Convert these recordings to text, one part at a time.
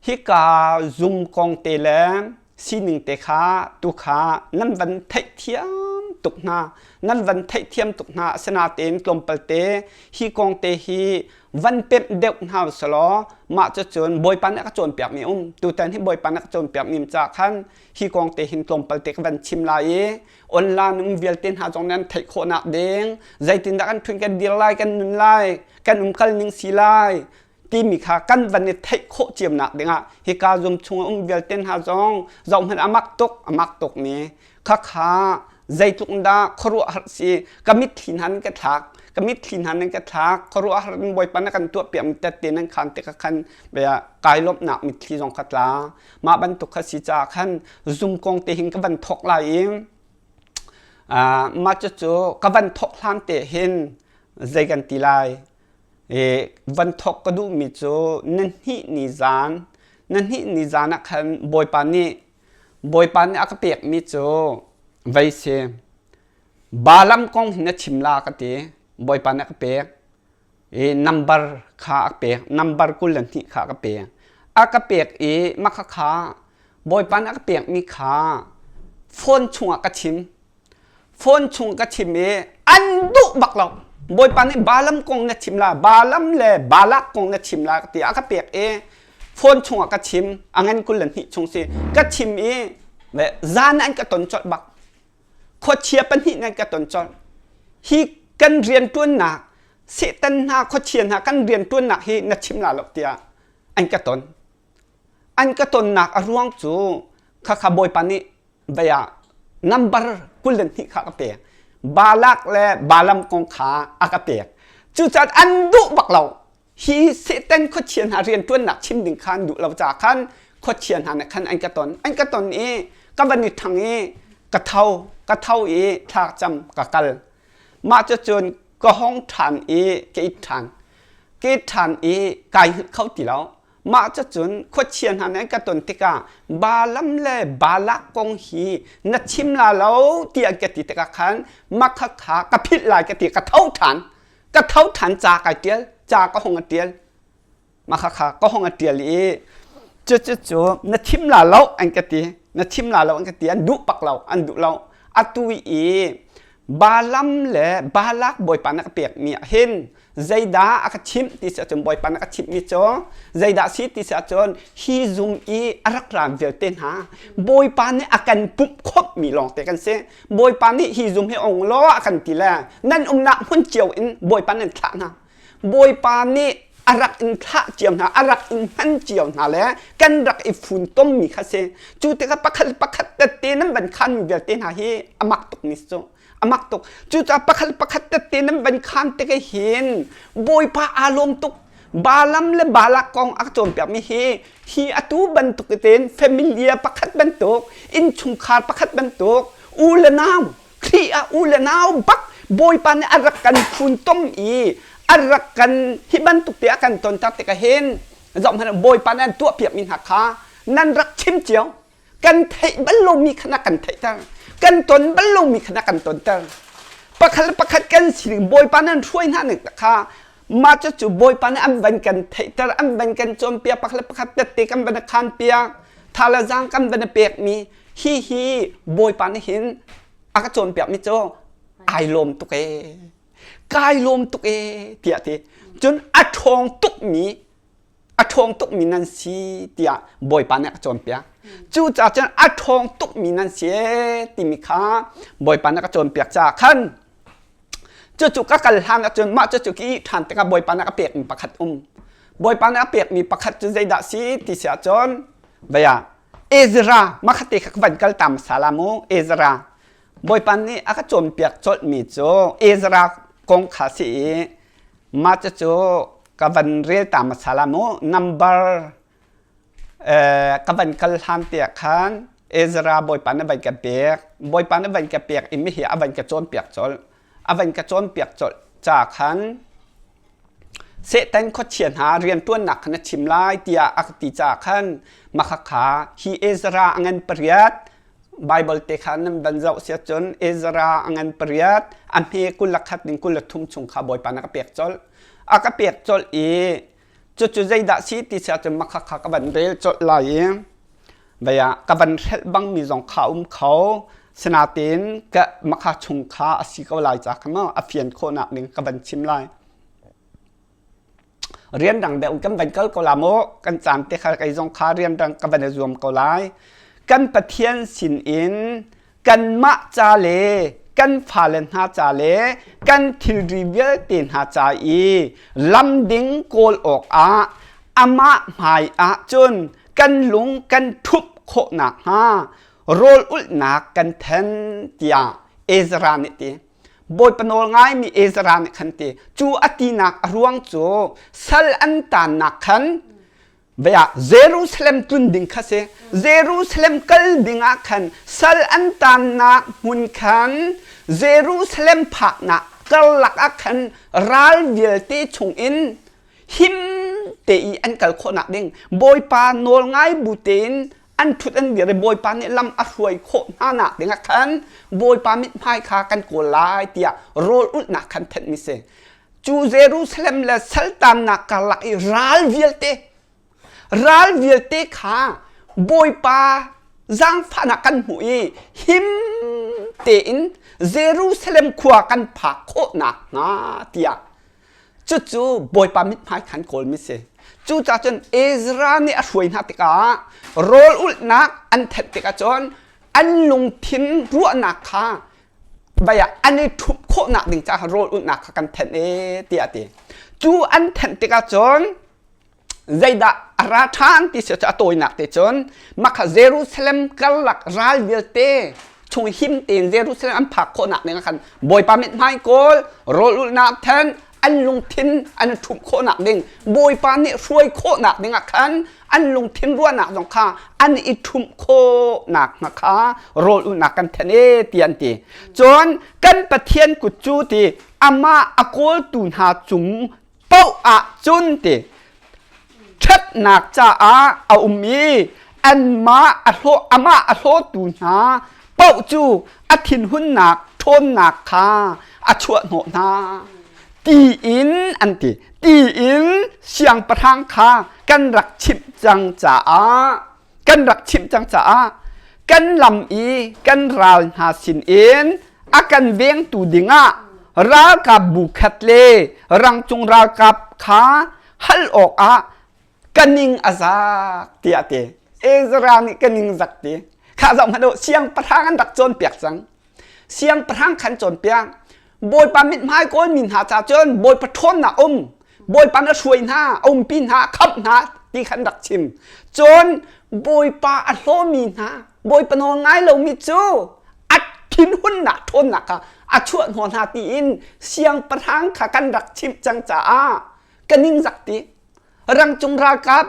Hika zum kong te le sining te kha tu kha nan van theihthiam tuk hna. Nan van theihthiam tuk hna. Asinain tlawmpal te hi kong te hi van pemh deuh hna usalaw mah cucun Bawipa nih a ka cawnpiakmi um. Tutan hi Bawipa nih a ka cawnpiakmi caah khan hi kong te hin tlawmpal te ka van chim lai i online um vialte hna zong nan theih khawhnak ding zeitindah kan ṭhun kan dir lai kan nun lai kan umkal ning si lai timi kha kan van i theih khawh ciamnak dingah hika zum chung um vialte hna zong zohhmanh amak tuk amak tuk mi khakha zeitluk dah khuaruahhar si ka mitthli hna nan ka thlak ka mitthli hna nan ka thlak khuaruahhar in bawipa na kan tuah piak mi tette nan khan te ka khan bia kai lawmhnak mitthli zong ka tla mah bantuk kha si caah khan zum kong te hin ka van thok lai i mah cucu ka van thok hlan te hin zei kan ti lai I van thok ka duhmi cu na hnih ni zan na hnih ni zan ah khan Bawipa nih Bawipa nih a ka pekmi cu vei si. Balaam kong hi na chim la ka ti. Bawipa nih a ka pek. I number kha a ka pek. Number 22 kha a ka pek. A ka pek i mah khakha Bawipa nih a ka pekmi kha phone chungah ka chim. Phone chung ka chim i an duh bak lo. Bawipa nih Balaam kong na chim la, Balaam le Balak kong na chim la tiah a ka pek i phone chungah ka chim a ngan 22 chung si ka chim i zan an ka ton colh bak. Khuachia pahnih nan ka ton colh. Hi kan rianṭuannak Satan hna khuachia hna kan rianṭuannak hi na chim la lo tiah an ka ton. An ka tonnak a ruang cu khakha Bawipa nih vei ah number 22 kha ka pek. Balak le Balaam kong kha a ka pek. Cucaah an duh bak lo. Hi Satan khuachia hna rianṭuannak chim ding kha an duh lo caah khan khuachia hna nih khan an ka ton. An ka ton i ka van i ṭhang i ka tho, ka tho i thla cam ka kal. Mah cucun ka hong ṭhan i ka it ṭhan. Ka it ṭhan i kai hngilh kho ti lo. Mah cucun khuachia hna nih an ka ton tikah Balaam le Balak kong hi na chim la lo tiah an ka ti tikah khan mah khakha ka philh lai ka ti ka tho ṭhan. Ka tho ṭhan ca kai ṭial, ca ka hung a ṭial. Mah khakha ka hung a ṭial i cucu na chim la lo an ka ti. Na chim la lo an ka ti. An duh pak lo, an duh lo. Atu i Balaam le Balak bawipa na ka pekmi ah hin zeidah a ka chimh ti si ahcun Bawipa na ka chimhmi cu zeidah si ti si ahcun hi zum i a rak ram vialte hna Bawipa nih a kan pumh khawmhmi lawngte kan si. Bawipa nih hi zum hi ong law a kan ti le nan umnak hmun cio in Bawipa nan thlah hna. Bawipa nih a rak in thlah cio hna, a rak in hman cio hna le kan rak i funtommi kha si. Cu tikah pakhat pakhat tette nan van khanmi vialte hna hi a mak tukmi si cu. A mak tuk. Cucaah pakhat pakhat tette nan van khan tik hin Bawipa aa lawm tuk. Balaam le Balak kong a ka cawnpiakmi hi hi atu bantuk tein familia pakhat bantuk, innchungkhar pakhat bantuk, u le nau, Khrih ah u le nau bak Bawipa nih a rak kan funtom i a rak kan hi bantuk te a kan tonter tikah hin zohhmanh Bawipa nih an tuahpiakmi hna kha nan rak chim cio. Kan theih bal lomi kha na kan theihter. Kan ton bal lomi kha na kan tonter. Pakhat le pakhat kan sining Bawipa nan hruai hna ning kha mah cucu Bawipa nih an van kan theihter, an van kan cawnpiak, pakhat le pakhat tette kan van khan piak, tha le zaang kan van pekmi hi hi Bawipa nih hin a ka cawnpiakmi cu ai lawm tuk ee, kai lawm tuk ee tiah ti. Cun a ṭhawng tukmi a ṭhawng tukmi nan si tiah Bawipa nih a ka cawnpiak. Cucaah cun a ṭhawng tukmi nan si ee timi kha Bawipa nih a ka cawnpiak caah khan cucu ka kal hlan ahcun mah cucu ka ih ṭhan tikah Bawipa nih a ka pekmi pakhat um. Bawipa nih a pekmi pakhat cu zeidah si ti si ahcun vei ah Ezra makhate kha ka van kal ta hmasa la mu Ezra Bawipa nih a ka cawnpiak colhmi cu Ezra kong kha si i Mah cucu ka van rel ta hmasa la mu. Number ka van kal hlan tiah khan Ezra Bawipa nih van ka pek. Bawipa nih van ka pek i mihi a van ka cawnpiak colh. A van ka cawnpiak colh ca khan Satan khuachia hna rianṭuannak kha na chim lai tiah a ka ti caah khan makhakha hi Ezra a ngan pariat Baibal te kha nan van zoh si ahcun Ezra a ngan pariat, a hme 21 ding 23 chung kha Bawipa nih a ka pek colh. A ka pek colh i Cucu zeidah si ti si ahcun makha kha ka van rel colh lai i vei ah ka van hrelh bangmi zong kha um kho. Sinain ka makha chung kha a si ko lai ca kha maw a fian khawhnak ding ka van chim lai. Rianrang deuh kan van kal ko la maw? Kan caan te kha kei zong kha rianrang ka van i zuam ko lai. Kan Pathian sin in kanmah ca le kan fale hna ca le kan thilri vialte hna ca i lam ding kawl awkah amah hmai ah cun kan lung kan ṭhumh khawh nakhnga rawl ulhnak kan then tiah Ezra nih ti. Bawipa nawl ngaimi Ezra nih khan ti cu a tinak a ruang cu sal an tannak khan vei ah Jerusalem tlun ding kha si. Jerusalem kal ding ah khan sal an tannak hmun khan Jerusalem phaknak karlak ah khan ral vialte chung in him te i an kal khawhnak ding Bawipa nawl ngai bu tein an ṭhut an dir i Bawipa nih lam a hruai khawh hna nak ding ah khan Bawipa mithmai kha kan kawl lai tiah rawl ulhnak khan thenhmi si. Cu Jerusalem le saltannak karlak i ral vialte ral vialte kha Bawipa zaangfahnak kan hmuh i him tein Jerusalem khua kan phak khawh nakhnga tiah Cucu Bawipa mithmai khan kawlmi si. Cucaah cun Ezra nih a hruai hna tikah rawl ulhnak an thenh tikah cun an lungthin ruahnak kha vai ah an i ṭhumh khawhnak ding caah rawl ulhnak kha kan thenh e tiah a ti. Cu an thenh tikah cun zeidah a ra ṭhan ti si cu a tawinak te cun mah kha Jerusalem karlak ral vialte chung him tein Jerusalem an phak khawhnak ding ah khan Bawipa mithmai kawl rawl ulhnak then an lungthin an ṭhumh khawhnak ding Bawipa nih hruai khawhnak ding ah khan an lungthin ruahnak zong kha an i ṭhumh khawhnak hnga kha rawl ulhnak kan then e ti an ti cun kan Pathian kut cu ti amah a kawltu hna cung paoh ahcun ti ṭhatnak caah a um i anmah a hlaw amah a hlawtu hna paoh cu a thinhunnak ṭhawnnak kha a chuahhnawh hna tiin an ti tiin siangpahrang kha kan rak chimh cang caah kan rak chimh cang caah kan lam i kan ral hna sinin a kan vengtu dingah ralkap bu khat le rangcung ralkap kha hal awkah ka ning a zak tiah ti Ezra nih ka ning zak ti kha zoh hmanh u siangpahrang an rak cawnpiak cang Siangpahrang khan cawnpiak. Bawipa mithmai kawlmi hna ca cun Bawipa ṭhawnnak um, Bawipa na hruai hna, a umpi hna, a khamh hna ti khan rak chim. Cun Bawipa a hlawmi hna, Bawipa nawl ngai lomi cu a thinhunnak ṭhawnnak kha a chuah hnawh hna tiin siangpahrang kha kan rak chimh cang caah ka ningzak ti. Rangcung ralkap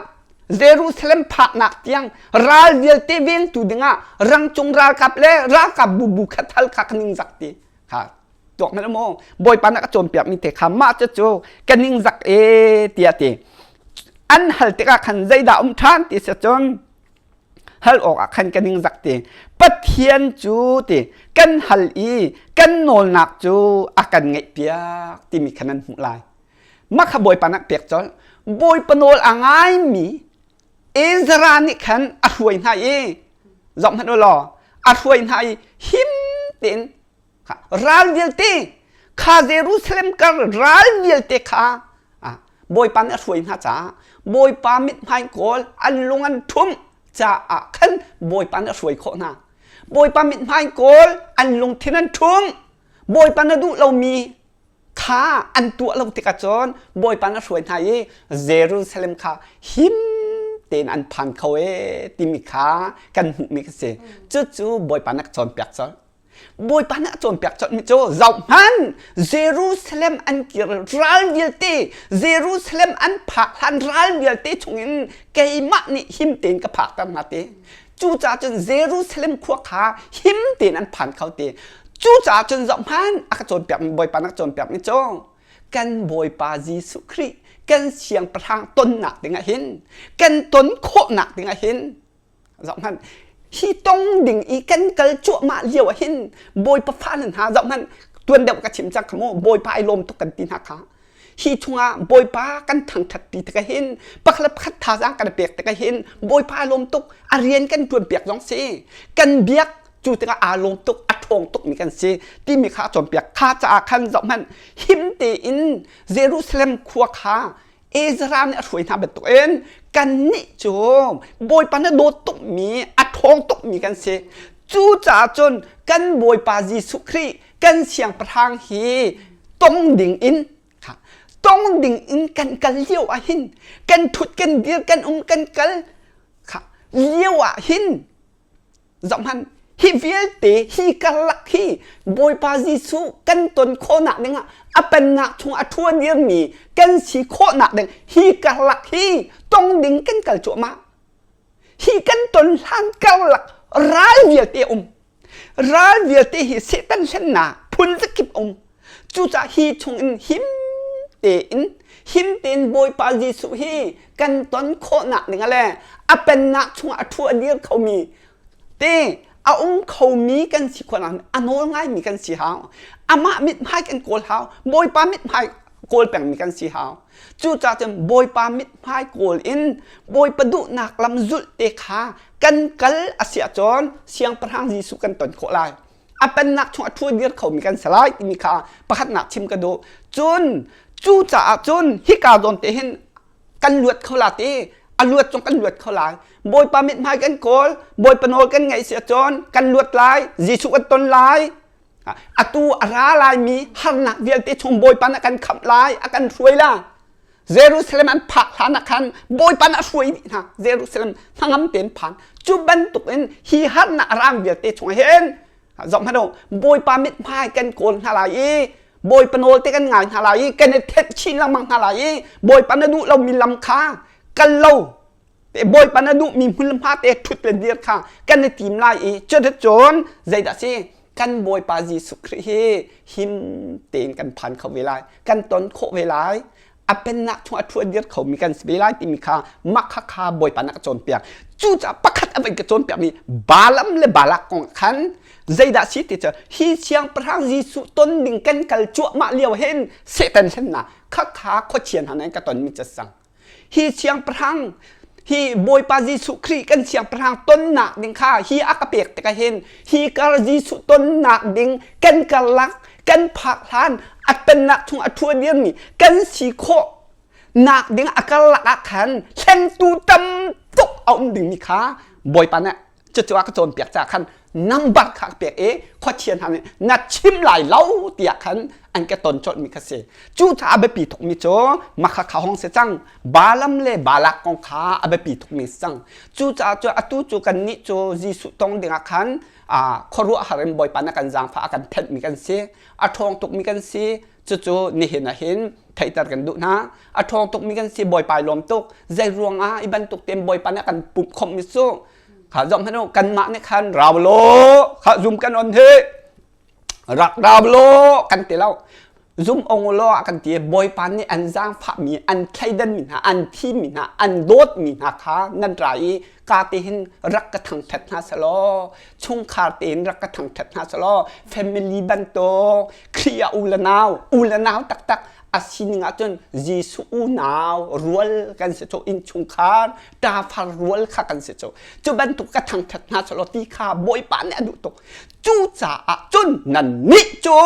Jerusalem phaknak tiang ral vialte vengtu dingah rangcung ralkap le ralkap bubu kha thal kha ka ningzak ti kha tuak hmanh maw Bawipa nih a cawnpiak mi te kha mah cu cu ka ningzak e tiah ti an hal tikah khan zeidah um ṭhan ti si cun hal awkah khan ka ningzak ti Pathian cu ti kan hal i kan nawlnak cu a kan ngaihpiak timi kha nan hmuh lai Mah kha Bawipa nih pek colh. Bawipa nawl a ngaimi Ezra nih khan a hruai hna i zoh hmanh u law a hruai hna i him tein ral vialte kha Jerusalem kar ral vialte kha Bawipa nih a hruai hna caah Bawipa mithmai kawl an lung an ṭhumh caah khan Bawipa nih a hruai khawh hna. Bawipa mithmai kawl an lungthin an ṭhumh. Bawipa na duh lomi kha an tuah lo tikah cun Bawipa na hruai hna i Jerusalem kha him tein an phan kho e timi kha kan hmuhmi ka si. Cucu Bawipa nih a cawnpiak colh. Bawipa nih a cawnpiak colhmi cu zohhmanh Jerusalem an kir ral vialte Jerusalem an phak hlan ral vialte chungin keimah nih him tein ka phakter hna ti. Cucaah cun Jerusalem khua kha him tein an phan kho ti. Cucaah cun zohhmanh a ka cawnpiakmi Bawipa na ka cawnpiakmi cu kan Bawipa Jesuh Khrih kan siangpahrang tonnak dingah hin kan ton khawhnak dingah hin zohhmanh hi tong ding i kan kal cuahmah lio ah hin Bawipa fale hna zohhmanh tuan deuh ka chim cang kha mu Bawipa ai lawm tuk kan ti hna kha. Hi chungah Bawipa kan thangṭhat ti tikah hin pakhat le pakhat thazaang kan i pek tikah hin Bawipa lawm tuk a rian kan ṭuan piak zong si kan biak cu tikah aa lawm tuk a ṭhawng tukmi kan si timi kha a cawnpiak kha caah khan zohhmanh him tein Jerusalem khua kha Ezra nih a hruai hna bantukin kannih cu Bawipa na dawt tukmi a ṭhawng tukmi kan si cucaah cun kan Bawipa Jesuh Khrih kan siangpahrang hi tong ding in tong ding in kan kal lio ah hin kan thut kan dir kan um kan kal lio ah hin Zohhmanh, hi vialte hi karlak hi Bawipa Jesuh kan ton khawhnak dingah a pennak chung a ṭhuan dirmi kan si khawhnak ding hi karlak hi tong ding kan kal cuahmah. Hi kan ton hlan karlak ral vialte um. Ral vialte hi Satan hlennak phun zakip um. Cucaah hi chungin him tein him tein Bawipa Jesuh hi kan ton khawhnak ding le a pennak chungah a ṭhu a dir khomi te a um khomi kan si khawhnak a nawl ngaimi kan si hau. Amah mithmai kan kawl hau. Bawipa mithmai kawl pengmi kan si hau. Cucaah cun Bawipa mithmai kawl in Bawipa duhnak lam zulh te kha kan kal a si ahcun Siangpahrang Jesuh kan ton khawh lai. A pennak chung a ṭhu dir khomi kan si lai timi kha pakhatnak chim ka duh. Cun cucaah cun hika zawn te hin kan luat kho la ti a luat cung kan luat kho lai. Bawipa mithmai kan kawl, Bawipa nawl kan ngaih si ahcun kan luat lai, Jesuh kan ton lai. Atu a ra laimi harnak vialte chung Bawipa nih a kan khamh lai, a kan hruai la. Jerusalem an phak hlan ah khan Bawipa nih a hruai dih hna. Jerusalem hnangam tein phan. Cu bantuk in hi harnak a rang vialte chung hin zoh hmanh u Bawipa mithmai kan kawl hna lai i Bawipa nawl te kan ngai hna lai i kan i thenh chin lengmang hna lai i Bawipa na duh lomi lam kha kal lo Bawipa na duhmi hmunhma te ṭhut le dir kha kan i tim lai i cuticun zeidah si kan Bawipa Jesuh Khrih hi him tein kan phan kho ve lai kan ton khawh ve lai a pennak chung a ṭhu a dir khomi kan si ve lai timi kha mah kha kha Bawipa nih a ka cawnpiak cucaah pakhat a van ka cawnpiakmi Balaam le Balak kong khan zeidah si ti cu hi siangpahrang Jesuh ton ding kan kal cuahmah lio hin Satan hlennak kha kha khuachia hna nih an ka tonmi cu sang Hi siangpahrang hi Bawipa Jesuh Khrih kan siangpahrang tonnak ding kha hi a ka pek tikah hin hi kar Jesuh tonnak ding kan karlak kan phak hlan a pennak chung a ṭhua dirmi kan si khawh nak ding a karlak ah khan hlengtu tam tuk a um dingmi kha Bawipa nih cucu a ka cawnpiak caah khan number kha ka pek i khuachia hna nih na chim lai lo tiah khan an ka ton colhmi kha si cucaah a biapi tukmi cu makha kha hong si cang Balaam le Balak kong kha a biapi tukmi si cang cucaah cu atu cu kannih cu Jesuh tong dingah khan khuaruahhar in Bawipa na kan zaangfah a kan thenhmi kan si a ṭhawng tukmi kan si cucu nihin ah hin theihter kan duh hna a ṭhawng tukmi kan si Bawipa i lawm tuk zei ruangah i bantuk tein Bawipa nih a kan pumh khawmhmi cu kha zoh hmanh u kanmah nih khan rau law kha zum kan on hi rak rau law kan ti lo zum ong law ah kan ti Bawipa nih an zaangfahmi an thleidanmi hna an thimmi hna an dawtmi hna kha nan ra i ka te hin rak ka thangṭhat hna selaw chungkhar tein rak ka thangṭhat hna selaw family bantuk Khrih ah u le nau u le nau taktak a sining ahcun Jesuh unau rual kan si cu innchungkhar ṭafar rual kha kan si cu cu bantuk ka thangṭhat hna selaw ti kha Bawipa nih a duh tuk cucaah cun nannih cu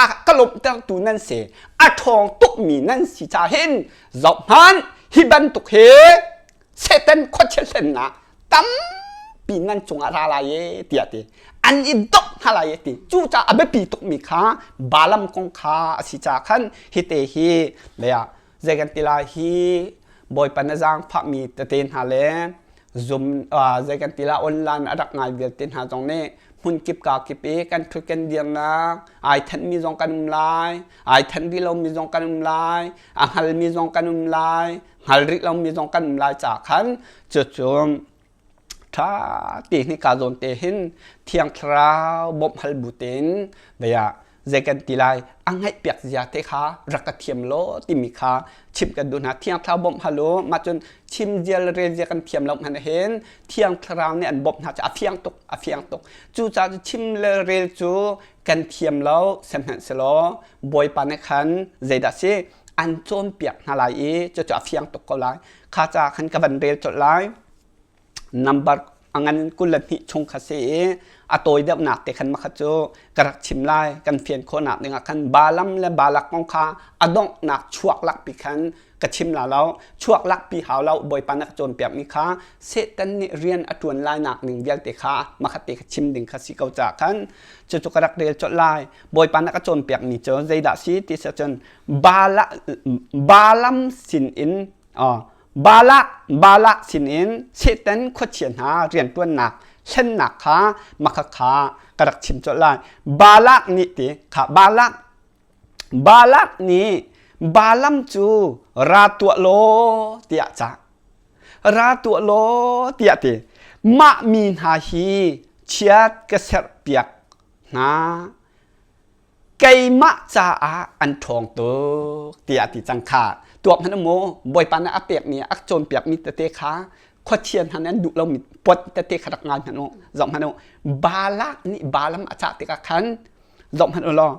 a ka lawmhtertu nan si a ṭhawng tukmi nan si ca hin zohhmanh hi bantuk hi Satan khuachia hlennak tampi nan cungah ra lai e tiah ti an i dok hna lai e ti cucaah a biapi tukmi kha Balaam kong kha a si caah khan hite hi lei ah zei kan ti lai hi Bawipa na zaangfahmi tete hna le zum zei kan ti lai online a rak ngai vialte hna zong nih hmunkip ka kip i kan ṭhut kan dirnak ai thenhmi zong kan um lai ai thenh rih lomi zong kan um lai a hngalmi zong kan um lai hngal rih lomi zong kan um lai caah khan cucu ṭha te hnika zawn te hin thiang thlarau bawmh hal bu tein vei ah. zei kan ti lai a ngaihpiak zia te kha rak ka thiam law timi kha chimh kan duh hna. Thiang Thlarau bawmh hal u. Mah cun chim zia le rel zia kan thiam lo hmanh hin Thiang Thlarau nih an bawmh hna cu a fiang tuk, a fiang tuk. Cucaah chim le rel cu kan thiam lo sihmanhsehlaw Bawipa nih khan zeidah si an cawnpiak hna lai i cucu a fiang tuk ko lai. Kha caah khan ka van rel colh lai. Number a ngan 22 chung kha si i a tawi deuhnak te khan makhat cu ka rak chim lai. Kan fian khawhnak dingah khan Balaam le Balak kong kha a donghnak chuak lakpi khan ka chim la lo. Chuak lakpi hau lo Bawipa na ka cawnpiakmi kha Satan nih rian a ṭuan lai nak ning vialte kha makhat te kha chim ding kha si ko caah khan cucu ka rak rel colh lai. Bawipa na ka cawnpiakmi cu zeidah si ti si ahcun Balaam sin in Balak Balak sinin Satan khuachia hna rianṭuannak hlennak kha makha kha ka rak chim colh lai. Balak nih ti kha Balak Balak nih Balaam cu ra tuah law tiah cah. Ra tuah law tiah ti. Mah mi hna hi chiat ka serhpiak hna. Keimah caah an ṭhawng tuk tiah a ti cang kha. Tuak hmanh maw Bawipa nih a pekmi a cawnpiakmi tete kha khuachia hna nih an duh lomi pot tete kha rak ngai hmanh u. Zoh hmanh u. Balak nih Balaam a cah tikah khan zoh hmanh u law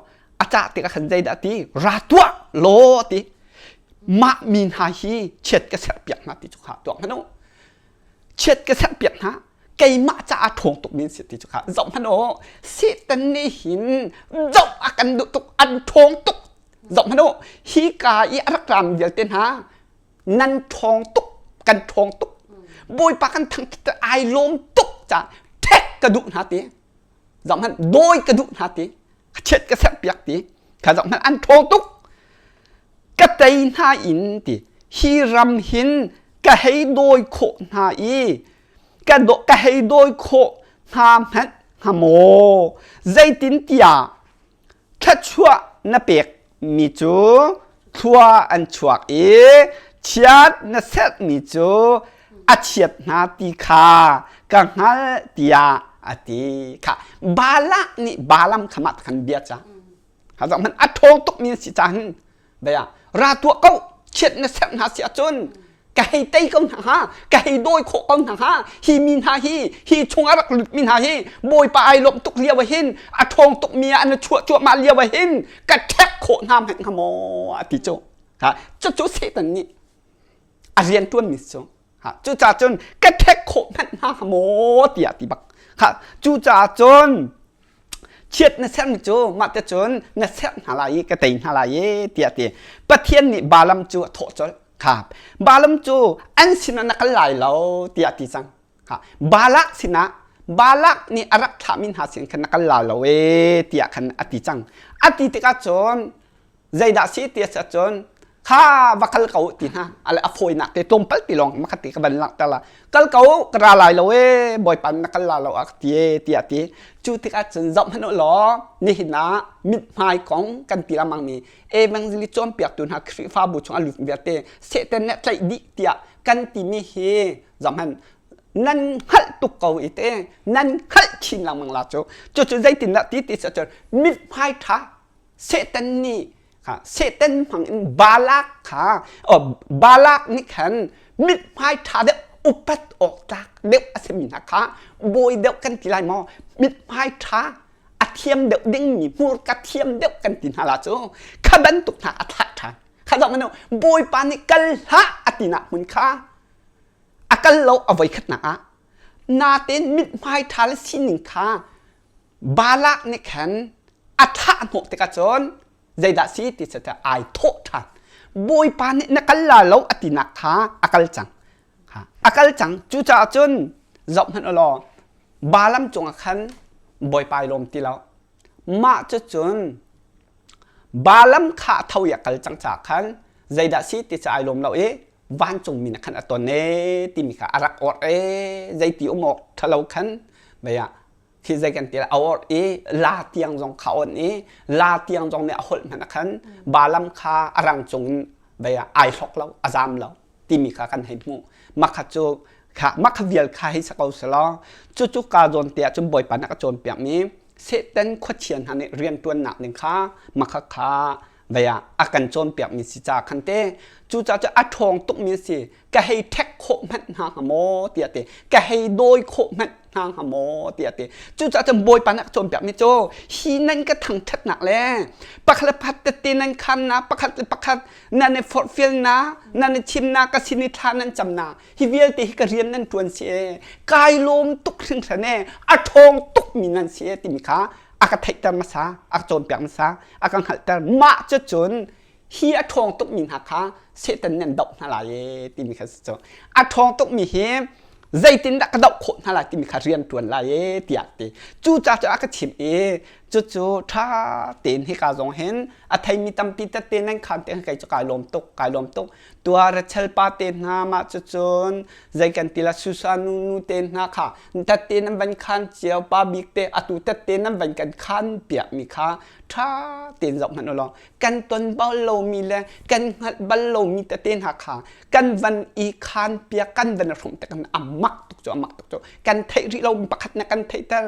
a cah tikah khan zeidah a ti? Ra tuah law a ti. Mah mi hna hi chiat ka serhpiak hna ti cu kha tuak hmanh u. Chiat ka serhpiak hna. Keimah caah ṭhawng tuk mi an si ti cu kha zoh hmanh u. Satan nih hin zoh a kan duh tuk, an ṭhawng tuk. Zoh hmanh u. Hi ka i a rak rami vialte hna nan ṭhawng tuk, kan ṭhawng tuk. Bawipa kan thangṭhat ai lawm tuk caah ṭhek ka duh hna ti. Zoh hmanh dawi ka duh hna ti. Ka chiat ka serhpiak ti. Kha zoh hmanh an ṭhawng tuk. Ka tei hna in ti. Hi ram hin ka hei dawi khawh hna i ka, ka hei dawi khawh hna hmanh hnga maw? Zeitintiah thluachuah na pek mi cu thlua an chuak i chiat na serhmi cu a chiat hna ti kha ka hngalh tiah a ti. Kha Balak nih Balaam kha mah khan bia cah. Ha hmanh a ṭhawng tukmi an si caah hin bia ra tuah ko chiat na serh hna si ahcun ka hei tei ko hna hnga ka hei dawi khawh ko hna hnga hi mi hna hi hi chung a rak lut mi hna hi bawipa ai lawmh tuk lio ah hin a ṭhawng tuk mi ah an chuah cuahmah lio ah hin ka ṭhek khawh hna hmanh hnga maw a ti cu ha cucu Satan nih a rian ṭuan mi cu ha cucaah cun ka ṭhek khawh hmanh hna hnga maw tiah ti bak ha cucaah cun chiat na sermi cu mah te cun na serh hna lai i ka tei hna lai i tiah ti Pathian nih Balaam cu a thawh colh kha Balaam cu an sinah na kal lai lo tiah ti cang kha Balak sinah Balak nih a rak thlahmi hna sin khan na kal lai lo ee tiah khan a ti cang a ti tikah cun zeidah si ti a si ahcun kha va kal ko ti hna ale a fawinak te tlawmpal ti lawng ma ti ka van langhter la kal ko ka ra lai lo e bawipa na kal la lo a ti e tiah ti cu tikah cun zoh hmanh u law nihin ah mithmai kong kan ti lengmang mi evangelist cawnpiaktu hna Khrihfabu chung a lut vialte Satan nih tlaih dih tiah kan timi hi zoh hmanh nan hngalh tuk ko i te nan hngalh chin lengmang la cu cucu zeitindah ti ti si ahcun mithmai ṭha Satan nih kha Satan hmang in Balak kha Balak nih khan mithmai ṭha deuh upat awk tlak deuh a simi hna kha bawi deuh kan ti lai maw mithmai ṭha a thiam deuh dingmi hmurka thiam deuh kan ti hna la cu kha bantuk hna a thlah ṭhan kha zoh manu bawipa nih kal hlah a tinak hmun kha a kal lo a voi khatnak ah natein mithmai ṭha le sining kha Balak nih khan a thah hnawh tikah cun zeidah si ti cu ai thawh ṭhan. Bawipa nih na kal la lo a tinak kha a kal cang. A kal cang. Cucaah cun zoh hmanh u law Balaam cungah khan Bawipa ai lawm ti lo. Mah cucun Balaam kha a tho i a kal cang caah khan zeidah si ti cu ai lawm lo i vancungmi nih khan a ton ee timi kha a rak orh ee zeiti um awk ṭhalo khan mei ah khi zei kan ti a orh i la tiang zong kha on i la tiang zong nih a holh hmanh ah khan Balaam kha a rang cung in vei ah ai hlok lo a zam lo timi kha kan hei hmuh makha cu kha makha vial kha hei sa ko selaw cucu ka zawn te ah cun Bawipa nih a ka cawnpiak mi. Satan khuachia hna nih rianṭuannak ding kha makha kha vei ah a kan cawnpiakmi si ca khan te cucaah cu a ṭhawng tukmi a si ka hei ṭhek khawh hmanh hna hnga maw tiah ti ka hei dawi khawh hmanh hna hnga maw tiah ti cucaah cun Bawipa nih a ka cawnpiakmi cu hi nan ka thangṭhatnak le pakhat le pakhat tette nan khannak pakhat le pakhat nan i forhfialnak nan i chimnak ka sin i thla nan camnak hi vialte hi ka rian nan ṭuan si e kai lawm tuk hringhran e a ṭhawng tukmi nan si e timi kha a ka theihter hmasa a ka cawnpiak hmasa a ka hngalhter mah cu cun hi a ṭhawng tukmi hna kha Satan nih an doh hna lai e timi kha si cu a ṭhawng tukmi hi zeitindah ka doh khawh hna lai timi kha rian ṭuan lai e tiah ti cucaah cu a ka chimh i cucu ṭha tein hika zong hin a theimi tampi tete nan khan te kei cu kai lawm tuk kai lawm tuk tua Rachel pa te hna mah cucun zei kan ti la Susa nu nu te hna kha tette nan van khan cio pa bik te atu tette nan van kan khan piak mi kha ṭha tein zoh hmanh u law kan ton bal lomi le kan hngalh bal lomi tete hna kha kan van i khan piak kan van hrawm te kan a mak tuk cu a mak tuk cu kan theih rih lomi pakhat na kan theihter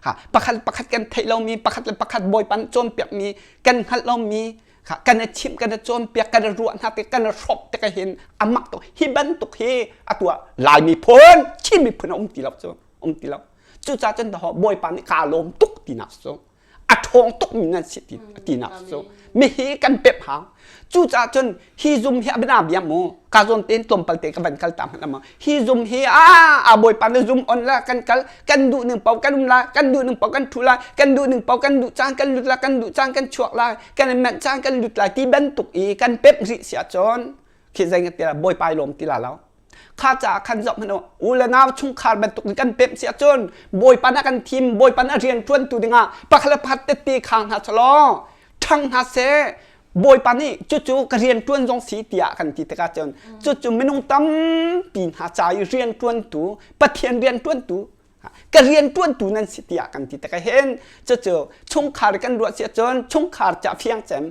ha pakhat pakhat kan theih lomi pakhat le pakhat bawipa nih cawnpiakmi kan hngalh lomi kha kan i chimh kan i cawnpiak kan i ruah hna te kan i hrawmh te hin a mak tuk hi bantuk hi atu ah Lai miphun Chin miphun a um ti lo cu um ti lo cucaah cun bawipa nih kaa lawm tuk tinak cu a ṭhawng tukmi nan si ti tinak cu mihi kan pep hau cucaah cun hi zum hi a bina bia mu ka zawn tein tlawmpal te ka van kal ta hmanh ma hi zum hi a a bawipa na zum on la kan kal kan duh ning pau kan um lai kan duh ning pau kan thu lai kan duh ning pau kan duh caan kan lut lai kan duh caan kan chuak lai kan manh caan kan lut lai ti bantuk i kan pep rih sia cun khi zei ti la bawipa i lawm ti la lo kha caah khan zoh hmanh u le nau chungkhar bantuk in kan pemh si ahcun bawipa na kan thim bawipa na rian ṭuantu dingah pakhat le pakhat tette khang hna selaw ṭhang hna seh bawipa nih cucu ka rian ṭuan zong si tiah kan ti tikah cun cucu minung tampi hna ca i rian ṭuantu Pathian rian ṭuantu ka rian ṭuantu nan si tiah kan ti tikah hin cucu chungkhar kan ruah si ahcun chungkhar ca fiang cem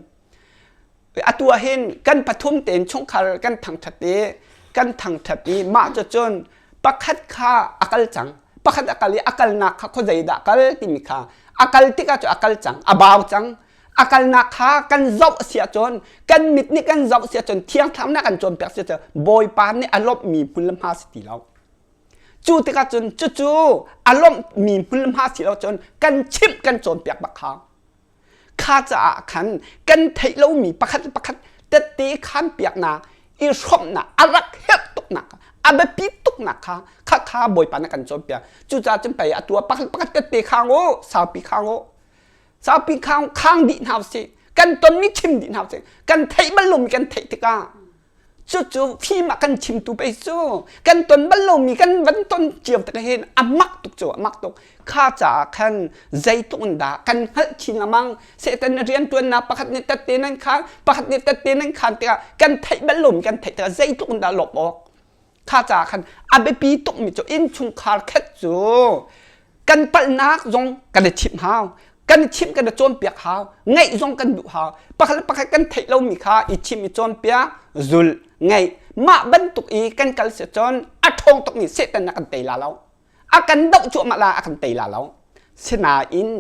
atu ah hin kan pathum tein chungkhar kan thangṭhat i kan thangṭhat i mah cu cun pakhat kha a kal cang pakhat a kal i a kalnak kha khuazei dah kal timi kha a kal tikah cu a kal cang a bau cang a kalnak kha kan zoh a si ahcun kan mit nih kan zoh a si ahcun thiang thlarau nih kan cawnpiak si ahcun bawipa nih a lawmhmi hmun le hma si ti lo cu tikah cun cucu a lawmhmi hmun le hma si lo cun kan chimh kan cawnpiak bak hau Kha caah khan kan theih lomi pakhat le pakhat tette khan piaknak i hrawmhnak a rak herh tuknak a biapi tuknak kha kha kha Bawipa nih kan cawnpiak. Cucaah cun pei atu ah pakhat pakhat tette khang u, saupi khang u. Saupi khang khang dih hna usih. Kan tonmi chim dih hna usih. Kan theih bal lomi kan theih tikah Cucu fim a kan chimtu pei cu kan ton bal lomi kan van ton cio tik hin a mak tuk cu a mak tuk kha caah khan zeitluk in dah kan hngalh chin lengmang Satan rianṭuannak pakhat nih tette nan khan pakhat nih tette nan khan tikah kan theih bal lomi kan theih tikah zeitluk in dah lawmh awk kha caah khan a biapi tukmi cu innchungkhar khat cu kan palhnak zong kan i chimh hau kan i chimh kan i cawnpiak hau ngaih zong kan duh hau pakhat le pakhat kan theih lomi kha i chimh i cawnpiak zul ngaih mah bantuk i kan kal si cun a ṭhawng tukmi Satan a kan tei la lo a kan doh cuahmah la a kan tei la lo sinain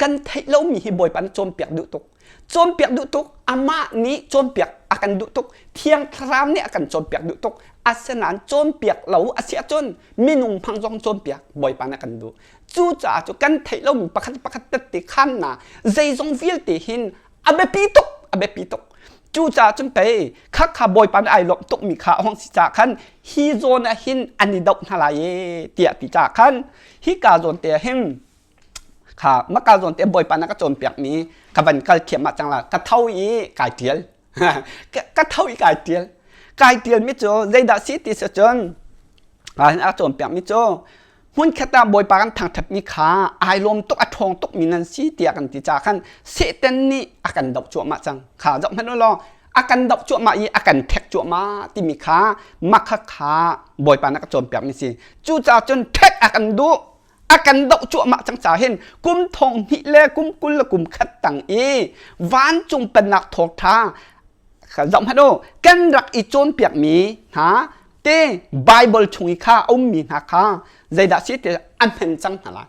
kan theih lomi hi Bawipa nih cawnpiak duh tuk cawnpiak duh tuk amah nih cawnpiak a kan duh tuk Thiang Thlarau nih a kan cawnpiak duh tuk asinain cawnpiak lo a si ahcun minung hmang zong cawnpiak Bawipa nih a kan duh cucaah cu kan theih lomi pakhat pakhat tette khanna zeizong vialte hin a biapi tuk a biapi tuk cucaah cun pei kha kha Bawipa nih ai lawmh tukmi kha a hong si caah khan hi zawn ah hin an i doh hna lai e tiah ti caah khan hika zawn te ah hin kha maka zawn te bawipa na ka cawnpiak mi ka van kal thiam ah cang la ka tho i kai tial ka tho i kai tial kai tial mi cu zeidah si ti si cun a cawnpiak mi cu hmunkhat ah bawipa kan thangthat mi kha ai lawm tuk a ṭhawng tuk mi nan si tiah kan ti ca khan Satan nih a kan doh cuahmah cang kha zoh hmanh u law a kan doh cuahmah i a kan ṭhek cuahmah timi kha makha kha bawipa na ka cawnpiak mi si cucaah cun ṭhek a kan duh a kan doh cuahmah cang ca hin kum thong hnih le kum 20 le kum khat tang i vancung pennak thawngṭha zoh hmanh u kan rak i cawnpiak mi hna te Bible chung i kha a ummi hna kha zeidah si ti an hman cang hna lai.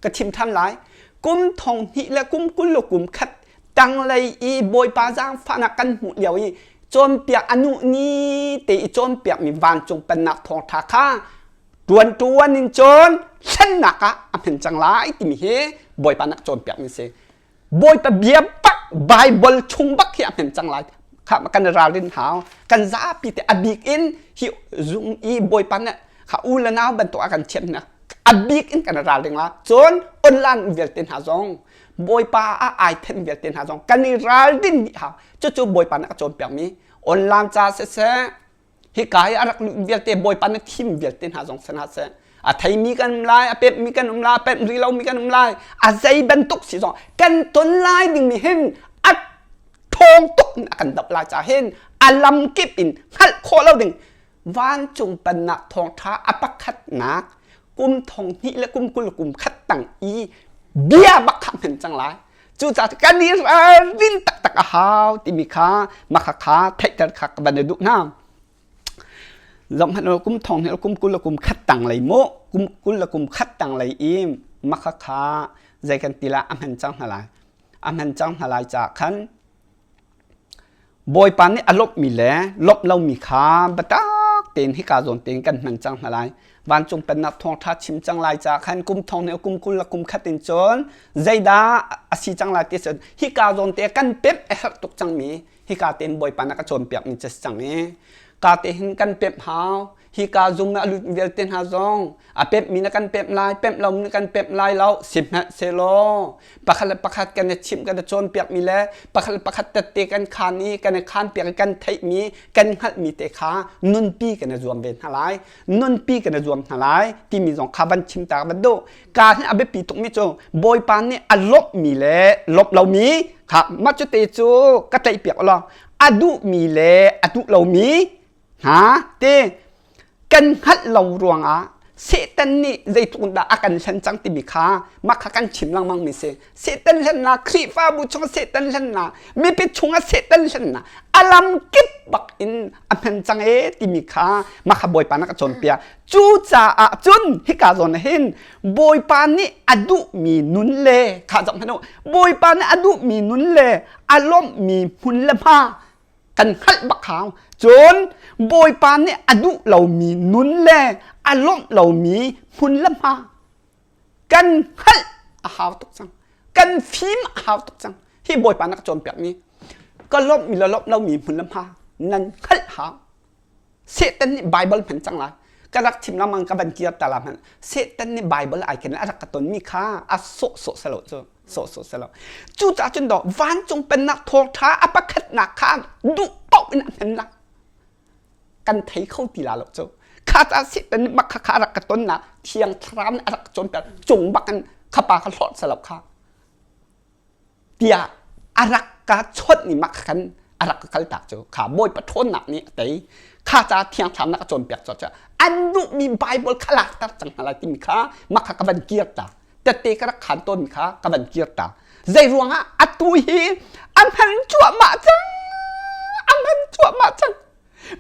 Ka chim ṭhan lai. Kum thong hnih le kum 20 le kum khat tanglei i Bawipa zaangfahnak kan hmuh lio i cawnpiak a nuh ni te i cawnpiakmi vancung pennak thawngṭha kha ṭuan ṭuan in cun thlennak ah a hman cang lai timi hi Bawipa nak cawnpiakmi si. Bawipa bia bak Bible chung bak hi a hman cang lai. Kha kan ralrin hau. Kan zapi te a bik in hi zung i Bawipa nih kha u le nau bantuk a kan thiam hna. A bik in kan ralring la. Cun online vialte hna zong Bawipa ah ai then vialte hna zong kan i ralrin dih hau. Cucu Bawipa nih a cawnpiakmi online ca siseh hika i a rak luh vialte Bawipa na thim vialte hna zong si hna seh a theimi kan um lai a pemhmi kan um lai a pemh rih lomi kan um lai a zei bantuk si zong kan ton lai dingmi hin a ṭhawng tuk in a kan doh lai ca hin a lam kip in hngalh khawh lo ding vancung pennak thawngṭha a pakhatnak kum thong hnih le kum 20 kum khat tang i bia bak kha hman cang lai cucaah kan i ralrin taktak a hau timi kha maka kha theihter kha ka van i duh hna zohhmanh kum thong hnih kum 20 le kum khat tang lei mu kum 20 le kum khat tang lei i maka kha zei kan ti la a hman cang hna lai a hman cang hna lai caah khan Bawipa nih a lawmhmi le lawmh lomi kha biatak tein hika zawn tein kan hman cang hna lai. Vancung Pennak thawngṭha chim cang lai caah khan kum thong nih kum 20 le kum khat in cun zeidah a si cang lai ti cun hika zawn te kan pemh a herh tuk cangmi hika tein Bawipa nih a ka cawnpiakmi cu a si cang i ka te hin kan pemh hau. Hika zum a lut vialte hna zong a pemhmi na kan pemh lai, pemh lomi na kan pemh lai lo sihmanhsehlaw pakhat le pakhat kan i chimh kan i cawnpiakmi le pakhat le pakhat tette kan khaan i kan i khaanpiak i kan theihmi kan hngalhmi te kha nunpi kan i zuam ve hna lai nunpi kan i zuam hna lai timi zong kha van chim ta van duh ka hin a biapi tukmi cu Bawipa nih a lawmhmi le lawmh lomi kha mah cu te cu ka tlaihpiak law a duhmi le a duh lomi hna te kan hngalh lo ruangah Satan nih zeitluk dah a kan hlen cang timi kha mah kha kan chim lengmang mi si. Satan hlennak, Khrihfabu chung Satan hlennak, mipi chungah Satan hlennak, a lam kip bak in a hman cang e timi kha mah kha Bawipa nak a cawnpiak. Cucaah cun hika zawn ah hin Bawipa nih a duhmi nun le kha zoh hmanh u Bawipa nih a duhmi nun le a lawmhmi hmun le hma kan hngalh bak hau. Cun Bawipa nih a duh lomi nun le a lawmh lomi hmun le hma kan hngalh a hau tuk cang. Kan fim a hau tuk cang. Hi Bawipa na ka cawnpiakmi ka lawmhmi le lawmh lomi hmun le hma nan hngalh hau. Satan nih Bible hman cang lai. Ka rak chim lengmang ka van kir ta la hmanh. Satan nih Bible ai ken a rak ka tonmi kha a sawh sawh selo cu. Sawh sawh selo. Cucaah cun daw vancung pennak thawngṭha a pakhatnak kha duh paoh in a hman nak kan thei kho ti la lo cu. Kha ca Satan nih mak kha kha a rak ka tonnak thiang thlarau nih a rak cawnpiak cung bak in khapa kha hlawt selo kha. Tiah a rak ka chawnh ni mak khan a rak ka kaltak cu kha Bawipa ṭhawnnak nih a tei kha ca thiang thlarau na ka cawnpiak cu an duhmi Bible kha lakter cang hna lai timi kha mak kha ka van kir ta tette ka rak khan tawnmi kha ka van kir ta zei ruangah atu hi a hman cuahmah cang a hman cuahmah cang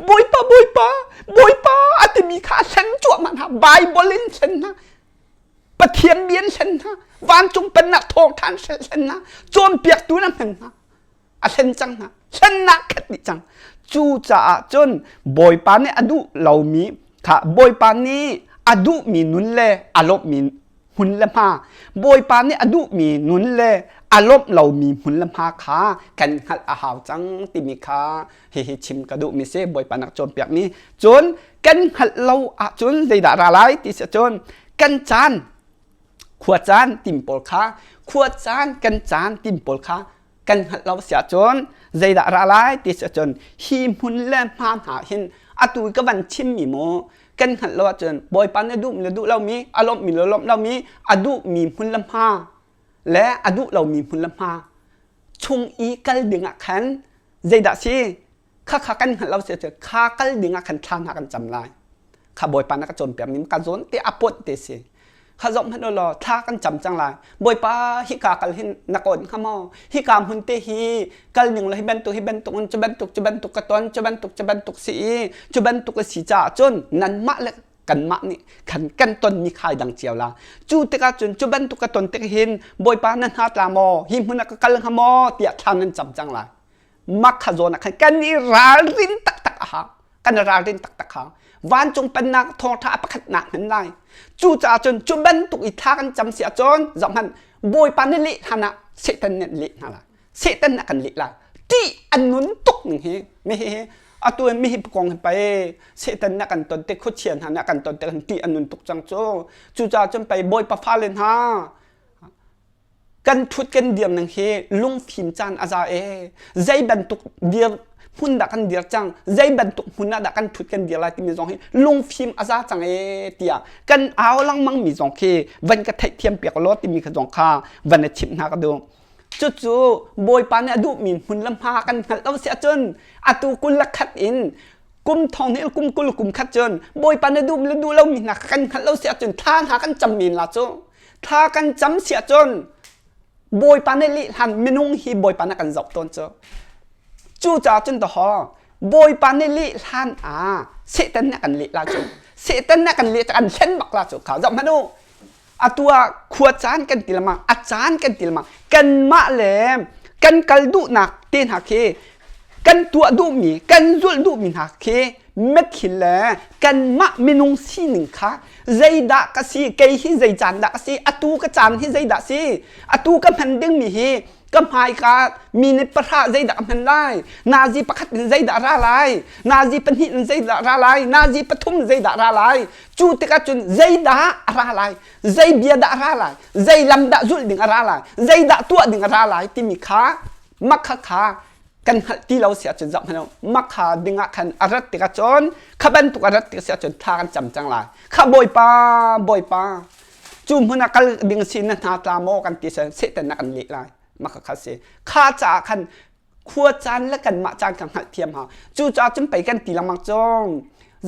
Bawipa Bawipa Bawipa a timi kha a hlen cuahmah hna Bible in hlen hna Pathian bia an hlen hna vancung pennak thawngṭha an hlen hna cawnpiaktu in a hman hna a hlen cang hna hlennak khat dih cang cucaah cun Bawipa nih a duh lomi kha Bawipa nih a duhmi nun le a lawmhmi hmun le hma Bawipa nih a duhmi nun le a lawmh lomi hmun le hma kha kan hngalh a hau cang timi kha hihi chim ka duhmi si Bawipa nak cawnpiakmi cun kan hngalh lo ahcun zeidah ra lai ti si cun kan caan khua caan tim pawl kha khua caan kan caan tim pawl kha kan hngalh lo si ahcun zeidah ra lai ti si ahcun hi hmun le hma hna hin atu ka van chimmi mu kan hngalh lo ahcun Bawipa nih duh le duh lomi a lawmhmi le lawmh lomi a duhmi hmun le hma le a duh lomi hmun le hma chung i kal ding ah khan zeidah si khakha kan hngalh lo si cu kha kal ding ah khan thla hna kan cam lai kha bawipa na ka cawnpiak mi ka zawn te a pawt te si kha zoh hmanh law thla kan cam cang lai bawipa hika kal hin na kawn hnga maw hika hmun te hi kal ning lo hi bantuk hi bantuk in cu bantuk cu bantuk ka ton cu bantuk cu bantuk si i cu bantuk a si caah cun nanmah le Kanmah nih khan kan tonmi khai dang cio la. Cu tikah cun cu bantuk ka ton tik hin Bawipa na hna tla maw? Hi hmun ah ka kal hnga maw? tiah thla nan cam cang lai. Makha zawn ah khan kan i ralrin taktak a hau. Kan i ralrin taktak hau. Vancung pennak thawngṭha a pakhatnak hman lai. Cucaah cun cu bantuk i thla kan cam si ahcun zohhmanh Bawipa na leh hlan ah Satan nih an leh hna lai. Satan nih a kan leh lai. Ṭih an nun tuk ning hi mi hi atu in mihi kong hi pei Satan nih a kan ton tik khuachia hna nih a kan ton tik ṭih an nun tuk cang cu. Cucaah cun pei Bawipa fale hna kan thut kan dir ning hi lungfim caan a za e zei bantuk dir hmun dah kan dir cang zei bantuk hmun ah dah kan thut kan dir lai timi zong hi lungfim a za cang e tiah kan au lengmang mi zong khi van ka theihthiam piak law timi kha zong kha van i chimh hna ka duh cucu bawipa nih a duhmi hmun le hma kan hngalh lo si ahcun atu kul le khat in kum thong hnih kum 20 kum khat cun bawipa na duh le duh lomi hna kan hngalh lo si ahcun thla hna kan cam men la cu Thla kan cam siah cun Bawipa nih lih hlan minung hi Bawipa nih kan zoh tawn cu. Cucaah cun dawhaw Bawipa nih lih hlan ah Satan nih kan leh la cu. Satan nih kan leh kan hlen bak la cu. Kha zoh hmanh u. Atu ah khua caan kan ti lengmang, a caan kan ti lengmang. Kanmah le kan kal duhnak te hna khi kan tuah duhmi, kan zulh duhmi hna khi mitthli le kanmah minung sining kha zeidah ka si kei hi zei caan dah ka si atu ka caan hi zeidah si atu ka hman dingmi hi ka hmaika minute pahra zeidah ka hman lai nazi pakhat in zeidah ra lai nazi pahnih in zeidah ra lai nazi pathum zeidah ra lai cu tikah cun zeidah a ra lai zei bia dah a ra lai zei lam dah zulh ding a ra lai zeidah tuah ding a ra lai timi kha makha kha kan hngalh ti lo si ahcun zoh hmanh makha ding ah khan a rat tikah cun kha bantuk a rat tik si ahcun thla kan cam cang lai kha bawipa bawipa cu hmun ah kal ding si na hna tla maw kan ti sen satan na kan leh lai makha kha si kha caah khan khua caan le kanmah caan kan hngalh thiam ha cu caah cun pei kan ti lengmang cung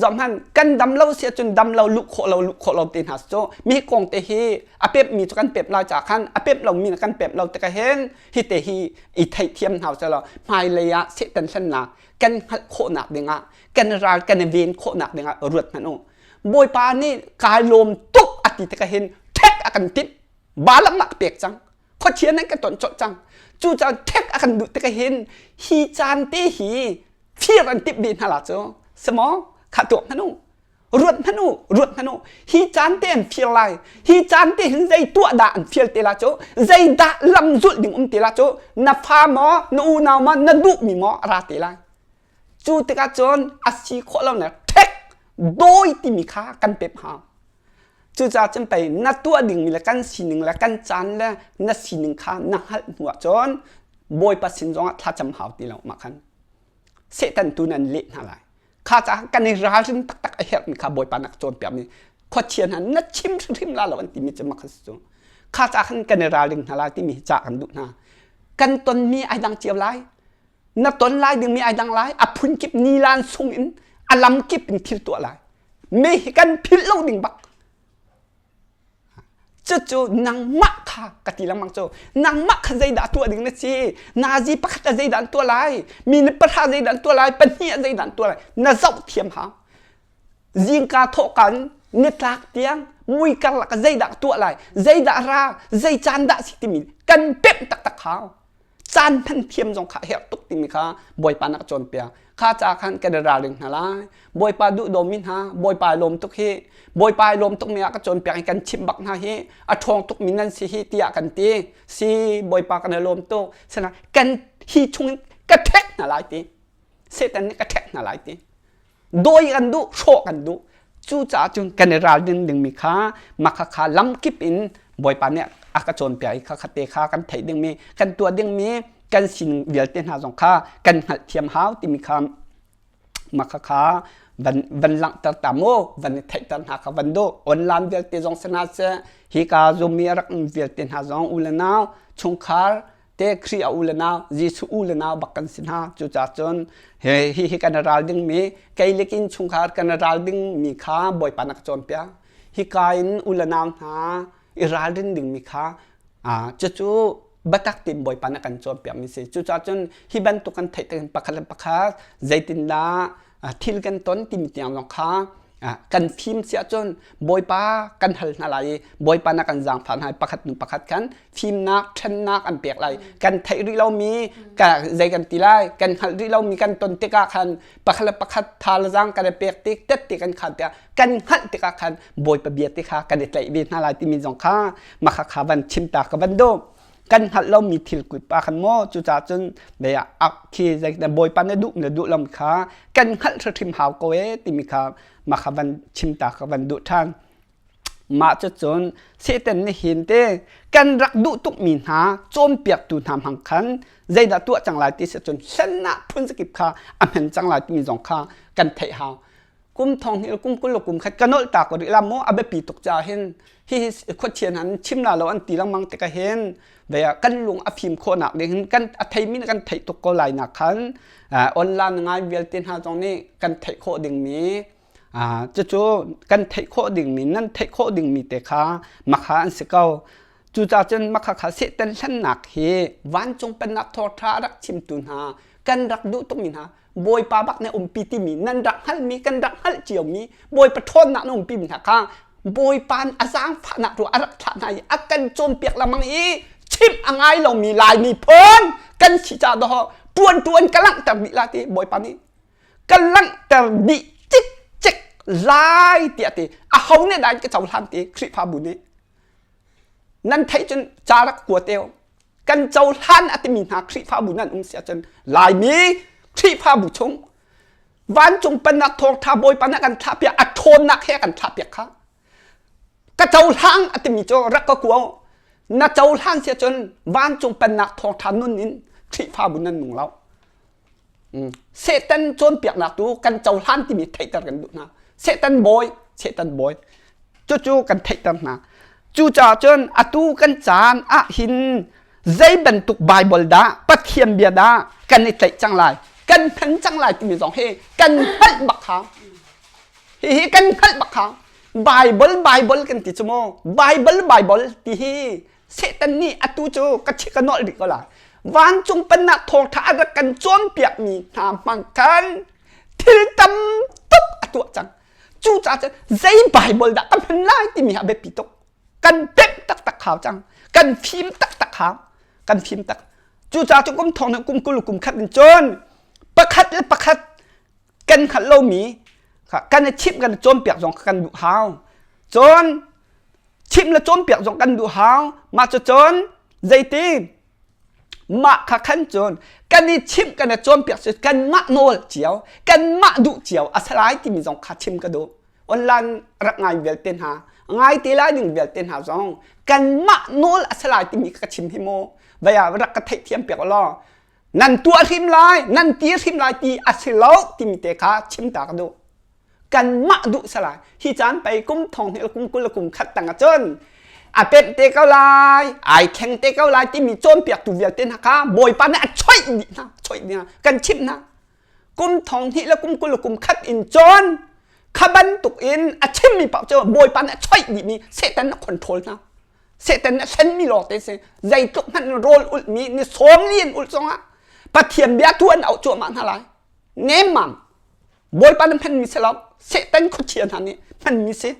zoh hmanh kan dam lo si ahcun dam lo luh khawh lo luh khawh lo te hna cu mi kong te hi a pep mi cu kan pep lai caah khan a pep lo mi kan pep lo tikah hin hi te hi i theihthiam hna selaw hmailei ah Satan hlennak kan hngalh khawhnak dingah kan ral kan i ven khawhnak dingah ruat hmanh u. Bawipa nih kai lawm tuk a ti tikah hin ṭhek a kan timh balam ah ka pek cang khuachia nan ka ton colh cang cucaah ṭhek a kan duh tikah hin hi caan te hi fir an timh ve hna la cu semaw kha tuak hmanh u ruat hmanh u ruat hmanh u hi caan te an fir lai hi caan te hin zei tuah dah an fial te la cu zei dah lam zulh ding um te la cu na fa maw na unau maw na duhmi maw a ra te lai cu tikah cun a si khawh lo na ṭhek dawi timi kha kan pep hau cucaah cun pei na tuah dingmi le kan sining le kan caan le na sining kha na hngalh hnu ah cun bawipa sin zongah thlacam hau ti lo mah khan Satan tu nan leh hna lai kha caah kan i ralrin taktak a herhmi kha Bawipa nak cawnpiakmi khuachia hna na chim hrimhrim la lo an timi cu mak cu kha caah khan kan i ralring hna lai timi hi ca kan duh hna kan tonmi ai dang cio lai na ton lai dingmi ai dang lai a phun kip nilan sung in a lam kip in thil tuah lai me hi kan philh lo ding bak Cucu nangmah kha ka ti lengmang cu nangmah kha zeidah tuah ding na si nazi pakhat ah zeidah an tuah lai minute pahra zeidah an tuah lai pahnih ah zeidah an tuah lai na zoh thiam hau zingka thawhkan nitlak tiang mui karlak ah zeidah tuah lai zeidah ra zei caan dah si timi kan pemh taktak hau caan hman thiam zong kha a herh tuk timi kha Bawipa nak cawnpiak kha ca khan kan i ralring hna lai Bawipa duh dawmi hna Bawipa lawm tuk hi Bawipa lawm tuk mi ah ka cawnpiak i kan chimh bak hna hi a ṭhawng tuk mi nan si hi tiah kan ti si Bawipa kan i lawm tuk sana kan hi chung ka ṭhek hna lai ti Satan nih ka ṭhek hna lai ti dawi kan duh hrawh kan duh cucaah cun kan i ralrin dingmi kha makha kha lamkip in bawipa nih a ka cawnpiak i kha khate kha kan theih dingmi kan tuah dingmi kan sining vialte hna zong kha kan hngalhthiam hau timi kha makha kha van van langhter ta mu van i theihter hna kha van duh online vialte zong si hna seh hika zummi a rak um vialte hna zong u le nau chungkhar te Khrih a u le nau Jesuh u le nau bak kan si hna cucaah cun hi hi kan ral dingmi kei le kin chungkhar kan ral dingmi kha Bawipa na ka cawnpiak hika in u le nau hna i ralrin dingmi kha cucu biatak tein Bawipa na kan cawnpiakmi si cucaah cun hi bantuk kan theih tik pakhat le pakhat zeitindah thil kan ton timi tiang zong kha. Kan fim si ahcun Bawipa kan hal hna lai i Bawipa na kan zaangfah hna i pakhat hnu pakhat khan fimnak ṭhennak an pek lai. Kan theih rih lomi ka zei kan ti lai kan hngalh rih lomi kan ton tikah khan pakhat le pakhat tha le zaang kan i pek tik tet ti kan khan tikah kan hngalh tikah khan Bawipa bia ti kha kan i tlaih ve hna lai timi zong kha makha kha van chim ta ka van duh. Kan hngalh lomi thil kut pa khan maw cucaah cun bia khi zei Bawipa na duh na duh lomi kha kan hngalh hrimhrim hau ko ee timi kha mah kha van chim ta ka van duh ṭhan. Mah cucun Satan nih hin te kan rak duh tukmi hna cawnpiaktu hna hmang khan zeidah tuah cang lai ti si cun hlennak phun zakip kha a hman cang lai timi zong kha kan theih hau. Kum thong hnih kum 20 le kum khat ka nolh ta ko rih la maw a biapi tuk caah hin hihi khuachia hna an chim la lo an ti lengmang tikah hin ve ah kan lung a fim khawhnak ding hin kan a theimi nih kan theih tuk ko lai nak khan online ngai vialte hna zong nih kan theih khawh dingmi cucu kan theih khawh dingmi nan theih khawh dingmi te kha makha an si ko. Cucaah cun makha kha Satan hlennak hi vancung pennak thawngṭha a rak chimtu hna kan rak duh tukmi hna Bawipa bak nih umpi timi nan rak hngalhmi kan rak hngalh ciomi Bawipa ṭhawnnak na umpi mi hna kha Bawipa a zaangfahnak ruah a rak thlah hna i a kan cawnpiak lengmang i chimh a ngai lomi Lai miphun kan si caah dawh ṭuan ṭuan ka langhter dih la ti Bawipa nih ka langhter dih cikcek lai tiah ti aho nih dah ka cohlan ti Khrihfabu nih nan theih cun ca rak kua te kan cohlan a timi hna Khrihfabu nan um si ahcun Laimi Khrihfabu chung vancung pennak thawngṭha Bawipa nih a kan thlahpiak a ṭhawnnak he a kan thlahpiak kha ka cohlang a timi cu rak ka kuo na cohlan si ahcun vancung pennak thawngṭha nun in Khrihfabu nan nung lo. Satan cawnpiaknak tu kan cohlan timi theihter kan duh hna. Satan bawi, Satan bawi. Cucu kan theihter hna. Cucaah cun atu kan caan ah hin zei bantuk Bible dah Pathian bia dah kan i tlaih cang lai, kan hman cang lai timi zong hi kan hngalh bak hau. Hihi kan hngalh bak hau. Bible Bible kan ti cu mu. Bible Bible ti hi Satan nih atu cu ka ka nolh rih ko lai. Vancung pennak thawngṭha a rak kan cawnpiakmi hna hmang khan thil tam tuk a tuah cang. Cucaah cun zei Bible dah ka hman lai timi a biapi tuk. Kan pemh taktak hau cang. Kan fim taktak hau. Kan fim tak. Cucaah cun kum thong kum 20 kum khat in cun pakhat le pakhat kan hngalh lomi kan i chimh kan i cawnpiak zong kan duh hau. Cun chimh le cawnpiak zong kan duh hau mah cu cun zeiti mah kha khan cun kan i chimh kan i cawnpiak cu kanmah nawl cio kanmah duh cio a si lai timi zong kha chim ka duh online rak ngai vialte hna ngai te lai ding vialte hna zong kanmah nawl a si lai timi kha ka chim hi mu vei ah rak ka theihthiam piak law nan tuah hrim lai nan ti hrim lai ti a si lo timi te kha chim ta ka duh kanmah duh salai hi caan pei kum thong hnih kum 20 le kum khat tang ahcun a pemh te ko lai ai thleng te ko lai timi cawnpiaktu vialte hna kha bawipa nih a choih dih hna choih dih hna kan chimh hna kum thong hnih le kum 20 le kum khat in cawn kha bantuk in a chimmi paoh cu bawipa nih a choih dihmi Satan a control hna Satan a hlenmi lawngte si zeitluk hmanh rawl ulhmi ni sawm li in ulh zongah Pathian bia tu an auh cuahmah hna lai nemmam Bawipa nih hmanmi si lo Satan khuachia hna nih hmanmi si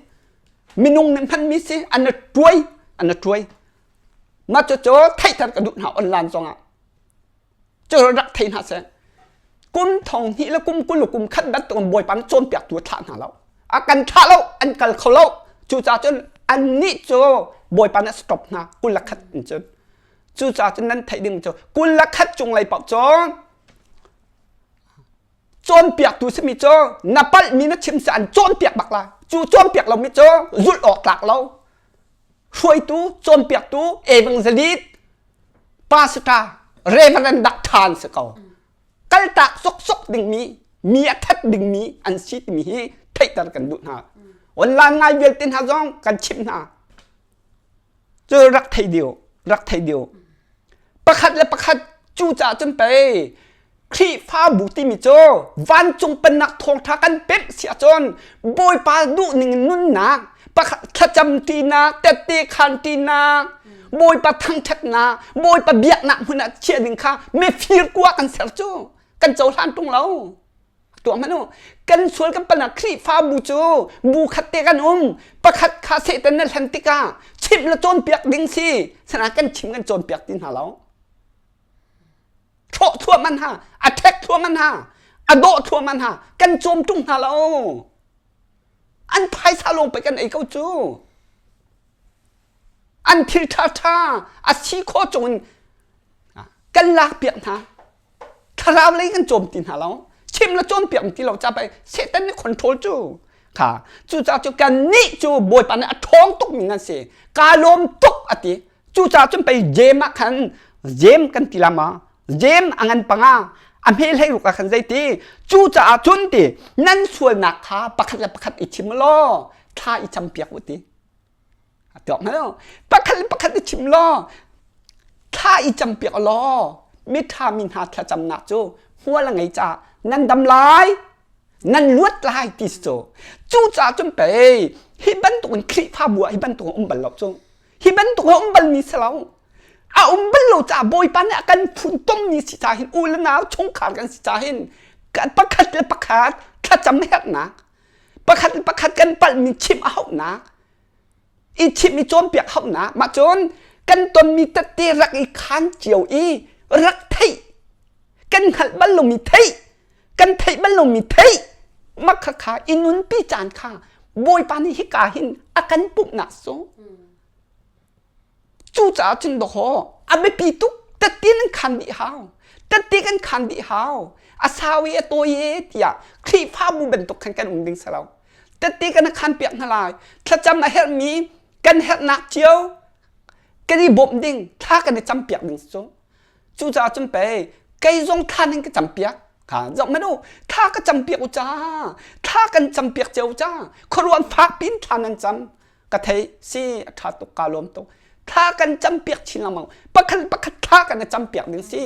minung nih hmanmi si an i tuai an i tuai mah cucu theihter ka duh hna online zongah cu rak thei hna seh kum thong hnih le kum 20 le kum khat bantuk in Bawipa nih cawnpiaktu a thlah hna lo a kan thlah lo an kal kho lo cucaah cun annih cu Bawipa nih a stop hna 21 in cun cucaah cun nan theih ding cu 21 cunglei paoh cu Cawnpiaktu simi cu na palhmi na chim si an cawnpiak bak lai. Cu cawnpiak lomi cu zulh awk tlak lo. Hruaitu, cawnpiaktu, evangelist, pastor, reverend dak ṭha an si ko. Kaltak sawksawk dingmi, mi a that dingmi an si timi hi theihter kan duh hna. Online ngai vialte hna zong kan chimh hna. Cu rak thei deuh, rak thei deuh. Pakhat le pakhat cucaah cun pei Khrihfabu timi cu vancung pennak thawngṭha kan pemh si ahcun Bawipa duhning in nunnak, pakhat thlacam ṭinak, tette khaan ṭinak, Bawipa thangṭhatnak, Bawipa biaknak hmun ah chiah ding kha mifir kua kan ser cu kan cohlan ṭung lo. Tuah hmanh u. Kan sual kan palh Khrihfabu cu bu khat te kan um. Pakhat kha Satan na hlen tikah chimh le cawnpiak ding si. Sana kan chim kan cawnpiak ti hna lo. Thlawh thluahmah hna, a ṭhek thluahmah hna, a dawh thluahmah hna, kan cawm ṭung hna lo. An phaisa lawng pei kan ei ko cu. An thil ṭhaṭha a si khawh chung in kan lakpiak hna. Thlarau lei kan cawm ti hna lo. Chim le cawnpiak ti lo ca pei Satan nih control cu. Kha cucaah cu kannih cu Bawipa nih a ṭhawng tukmi nan si. Kaa lawm tuk a ti. Cucaah cun pei Jeim ah khan Jeim kan ti la ma Jeim a ngan panga a hme hlei ruk ah khan zeiti cucaah cun ti nan sualnak kha pakhat le pakhat i chim law thla i campiak u ti tuak hna pakhat le pakhat i chim law thla i campiak law miṭha mi hna thlacamnak cu hmual a ngei caah nan dam lai nan luat lai ti cu cucaah cun pei hi bantukin Khrihfabu ah hi bantukin um bal lo cu Hi bantuk a um balmi si lo. A um bal lo caah Bawipa nih a kan phuntommi si caah hin u le nau chungkhar kan si caah hin pakhat le pakhat thlacam herhnak pakhat le pakhat kan palhmi chimh a hauhnak i chimh i cawnpiak hauhnak mah cun kan tonmi tette rak i khaan cio i rak theih kan hngalh bal lomi theih kan theih bal lomi theih mah khakha i nunpi caan kha Bawipa nih hika hin a kan pumhnak cu cucaah cun dawhaw a biapi tuk tette nan khan dih hau tette kan khan dih hau a sau i a tawi e tiah Khrihfabu bantuk khan kan um ding si lo tette kan khan piak hna lai thlacam a herhmi kan herhnak cio kan i bawmh ding thla kan i campiak ding cu Cucaah cun pei kei zong thla nan ka campiak. Kha zoh hmanh u, thla ka campiak u ca, thla kan campiak cio ca, khuaruah fak pin thla nan cam. Ka thei si a ṭha tuk kaa lawm tuk. Thla kan campiak chin lengmang. Pakhat pakhat thla kan i campiak ding si.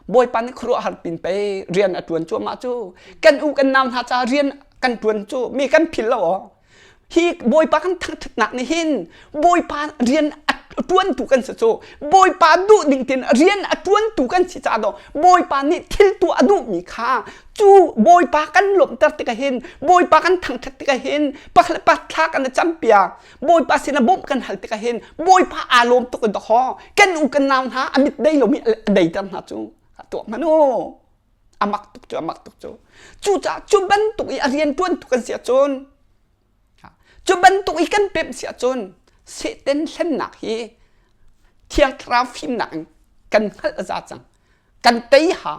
Bawipa nih khuaruahhar pin pei rian a ṭuan cuahmah cu. Kan u kan nau hna ca rian kan ṭuan cu mi kan philh lo aw. Hi Bawipa kan thangṭhatnak nih hin Bawipa rian a ṭuantu kan si cu Bawipa duh ding tin rian a ṭuantu kan si caah dawh Bawipa nih thil tuah a duhmi kha cu Bawipa kan lawmhter tikah hin Bawipa kan thangṭhat tikah hin pakhat le pakhat thla kan i campiak Bawipa sinah bawmh kan hal tikah hin Bawipa aa lawm tuk in dawhaw kan u kan nau hna a mit dei lomi a deiter hna cu tuah hmanh u. A mak tuk cu a mak tuk cu. Cucaah cu bantuk i a rianṭuantu kan si ahcun cu bantuk i kan pemh si ahcun Satan hlennak hi Thiang Thlarau fimnak in kan hngalh a za cang. Kan tei hau.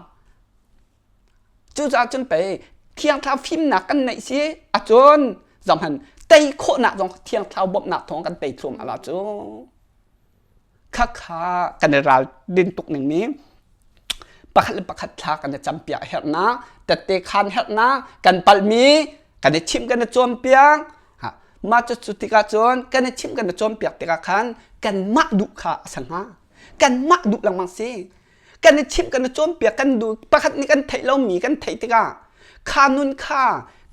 Cucaah cun pei Thiang Thlarau fimnak kan neih si ahcun zohhmanh tei khawhnak zong Thiang Thlarau bawmhnak thawng kan tei thluahmah la cu. Khakha kan i ral din tuk ning mi pakhat le pakhat thla kan i campiak herhnak tette khan herhnak kan palhmi kan i chimh kan i cawnpiak mah cu cu tikah cun kan i chimh kan i cawnpiak tikah khan kanmah duh kha a si hnga kanmah duh lengmang si kan i chimh kan i cawnpiak kan duh pakhat nih kan theih lomi kan theih tikah kha nun kha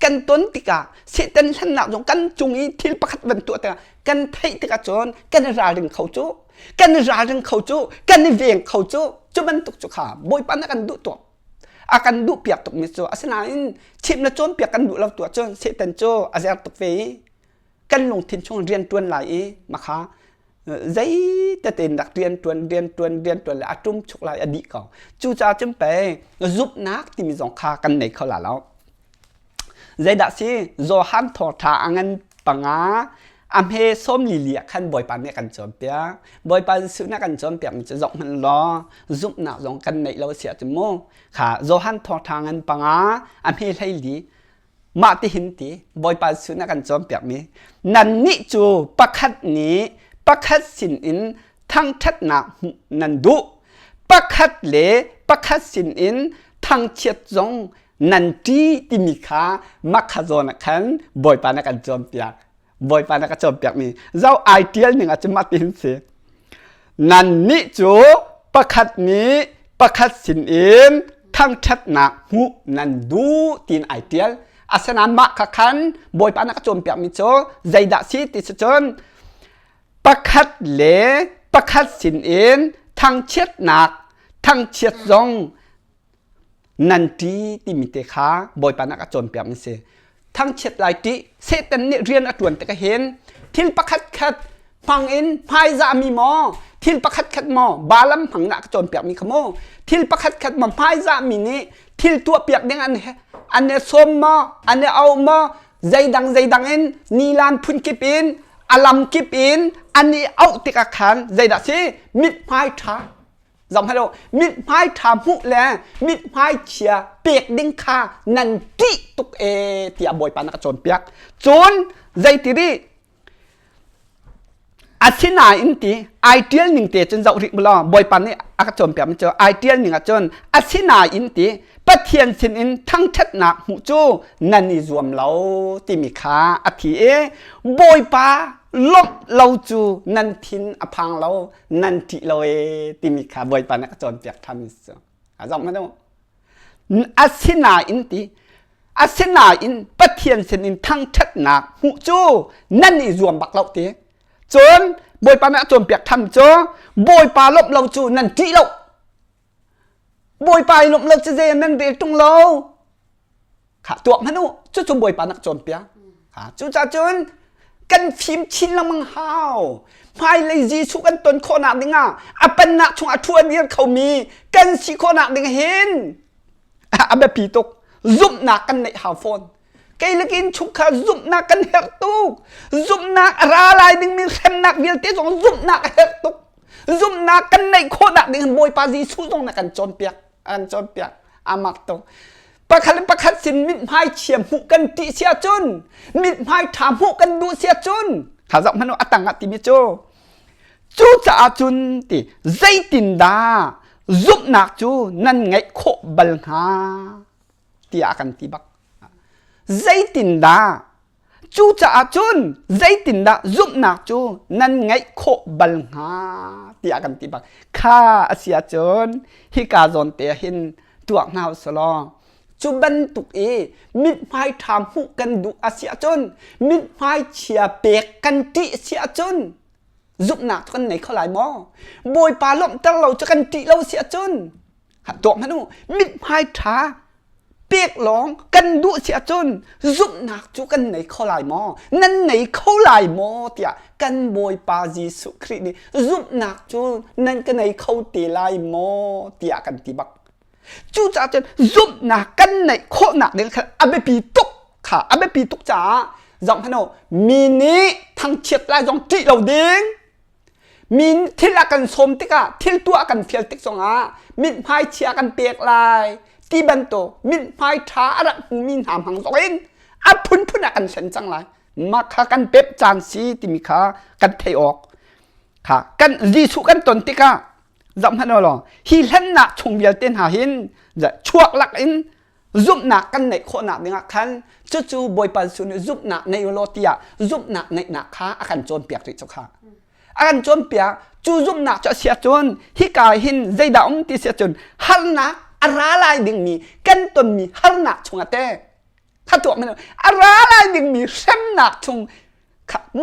kan ton tikah Satan hlennak zong kan cung i thil pakhat van tuah tikah kan theih tikah cun kan i ralring kho cu kan i ralring kho cu kan i veng kho cu cu bantuk cu kha Bawipa nih a kan duh tuk a kan duh piak tuk mi cu asinain chimh le cawnpiak kan duh lo tu ahcun Satan cu a zer tuk ve i kan lungthin chung rian ṭuan lai i makha zei tete in rak rian ṭuan rian ṭuan rian ṭuan le a ṭum chuk lai a dih ko cucaah cun pei zumhnak timi zong kha kan nei kho la lo zeidah si Johan thawngṭha a ngan panga a hme sawm li li ah khan Bawipa nih a kan cawnpiak Bawipa Jesuh nih a kan cawnpiak mi cu zoh hmanh law zumhnak zong kan neih lo si ahcun mu kha Johan thawngṭha ngan panga a hme hlei li Mah tihin ti Bawipa Jesuh nih a kan cawnpiakmi nannih cu pakhat nih pakhat sinin thangṭhatnak hmuh nan duh pakhat le pakhat sinin thangchiat zong nan ṭih timi kha makha zawn ah khan Bawipa nih a kan cawnpiak. Bawipa nih a ka cawnpiakmi zoh ai ṭial ning ah cun mah tihin si. Nannih cu pakhat nih pakhat sinin thangṭhatnak hmuh nan duh tiin ai ṭial. Asinain mah kha khan Bawipa nih a ka cawnpiakmi cu zeidah si ti si cun pakhat le pakhat sinin thangchiatnak thangchiat zong Nan ṭi timi te kha Bawipa nih a cawnpiak mi si. Thangchiat lai ṭih Satan nih rian a ṭuan tikah hin thil pakhat khat hmang in hmaizahmi maw thil pakhat khat maw Balaam hmang in a ka cawnpiak mi kha maw thil pakhat khat maw hmaizahmi nih thil tuahpiak ding an an i sawm maw an i auh maw zeidang zeidang in nilan phunkip in a lam kip in an i auh tikah khan zeidah si mithmai ṭha Zam halo mithmai ṭha hmuh le mithmai chia pek ding kha nan ṭih tuk e tiah Bawipa na ka cawnpiak. Cun zeiti rih asinain ti ai ṭial ning te cun zoh rih law Bawipa nih a ka cawnpiak mi cu ai ṭial ning ah cun asinain ti Pathian sinin thangṭhatnak hmuh cu nan i zuam lo timi kha a thi i Bawipa lawmh lo cu nan thin a phang lo nan ṭih lo ee timi kha Bawipa nih a ka cawnpiak ṭhan cu a zong hmanh asinain ti asinain Pathian sinin thangṭhatnak hmuh cu nan i zuam bak lo ti cun Bawipa nih a cawnpiak ṭhan cu Bawipa lawmh lo cu nan ṭih lo Bawipa i lawmh lo cu zei nan rel ṭung lo Kha tuak hmanh u cucu Bawipa nak cawnpiak. Ha cucaah cun kan fim chin lengmang hau. Hmailei Jesuh kan ton khawhnak dingah a pennak chungah thu a dir khomi kan si khawhnak ding hin a biapi tuk. Zumhnak kan neih hau fawn. Kei le kin chungkhar zumhnak kan herh tuk. Zumhnak a ra lai dingmi hremnak vialte zong zumhnak a herh tuk. Zumhnak kan neih khawhnak ding hin Bawipa Jesuh zong na kan cawnpiak. An cawnpiak. A mak tuk. Pakhat le pakhat sin mithmai chia hmuh kan ṭih si ahcun mithmai ṭha hmuh kan duh si ahcun kha zoh hmanh u a tang ah timi cu cucaah cun ti zeitindah zumhnak cu nan ngeih khawh bal hnga tiah a kan ti bak zeitindah Cucaah cun zeitindah zumhnak cu nan ngeih khawh bal hnga tiah kan ti bak. Kha a si ahcun hika zawn te ah hin tuak hna usih law cu bantuk i mithmai ṭha hmuh kan duh a si ahcun mithmai chia pek kan ṭih a si ahcun zumhnak cu kan nei kho lai maw? Bawipa lawmhter lo cu kan ṭih lo si ahcun tuak hmanh u mithmai ṭha pek lawng kan duh si ahcun zumhnak cu kan nei kho lai maw nan nei kho lai maw tiah kan Bawipa Jesuh Khrih nih zumhnak cu nan ka nei kho te lai maw tiah kan ti bak cucaah cun zumhnak kan neih khawhnak ding kha a biapi tuk kha a biapi tuk caah zoh hmanh u mi nih thangchiat lai zong ṭih lo ding Mi thil a kan sawm tikah thil tuah a kan fial tik zongah mithmai chia kan pek lai ti bantuk mithmai ṭha a rak hmumi hna hmang zong in a phunphun ah kan hlen cang lai. Mah kha kan pep caan si timi kha kan theih awk. Kha kan Jesuh kan ton tikah zoh hmanh law hi hlennak chung vialte hna hin chuak lak in zumhnak kan neih khawhnak dingah khan cucu Bawipa Jesuh nih zumhnak nei u law tiah zumhnak neihnak kha a kan cawnpiak rih cu kha a kan cawnpiak cu zumhnak cu a si ahcun hika hin zeidah um ti si ahcun harnak a ra lai dingmi kan tonmi harnak chungah te kha tuah a ra lai dingmi hremnak chung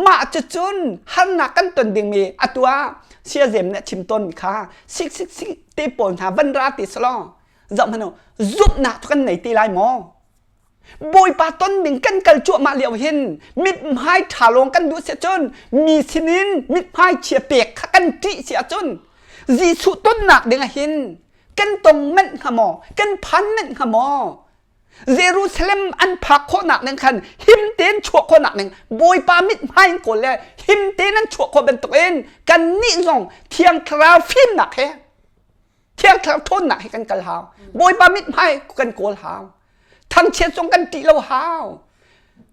mah cucun harnak kan ton dingmi atu ah siazem nih a chim tawnmi kha sik sik sik te pawl hna van ra ti selaw zoh hmanh u zumhnak cu kan nei te lai maw Bawipa ton ding kan kal cuahmah lio hin mithmai ṭha lawng kan duh si ahcun mi sinin mithmai chia pek kha kan ṭih si ahcun Jesuh tonnak ding ah hin kan tong manh hnga maw kan phan manh hnga maw Jerusalem an phak khawhnak ding khan him tein chuah khawhnak ding Bawipa mithmai in kawl le him tein an chuah khawh bantukin kannih zong Thiang Thlarau fimnak he Thiang Thlarau ṭhawnnak he kan kal hau. Bawipa mithmai kan kawl hau. Thangchiat zong kan ṭih lo hau.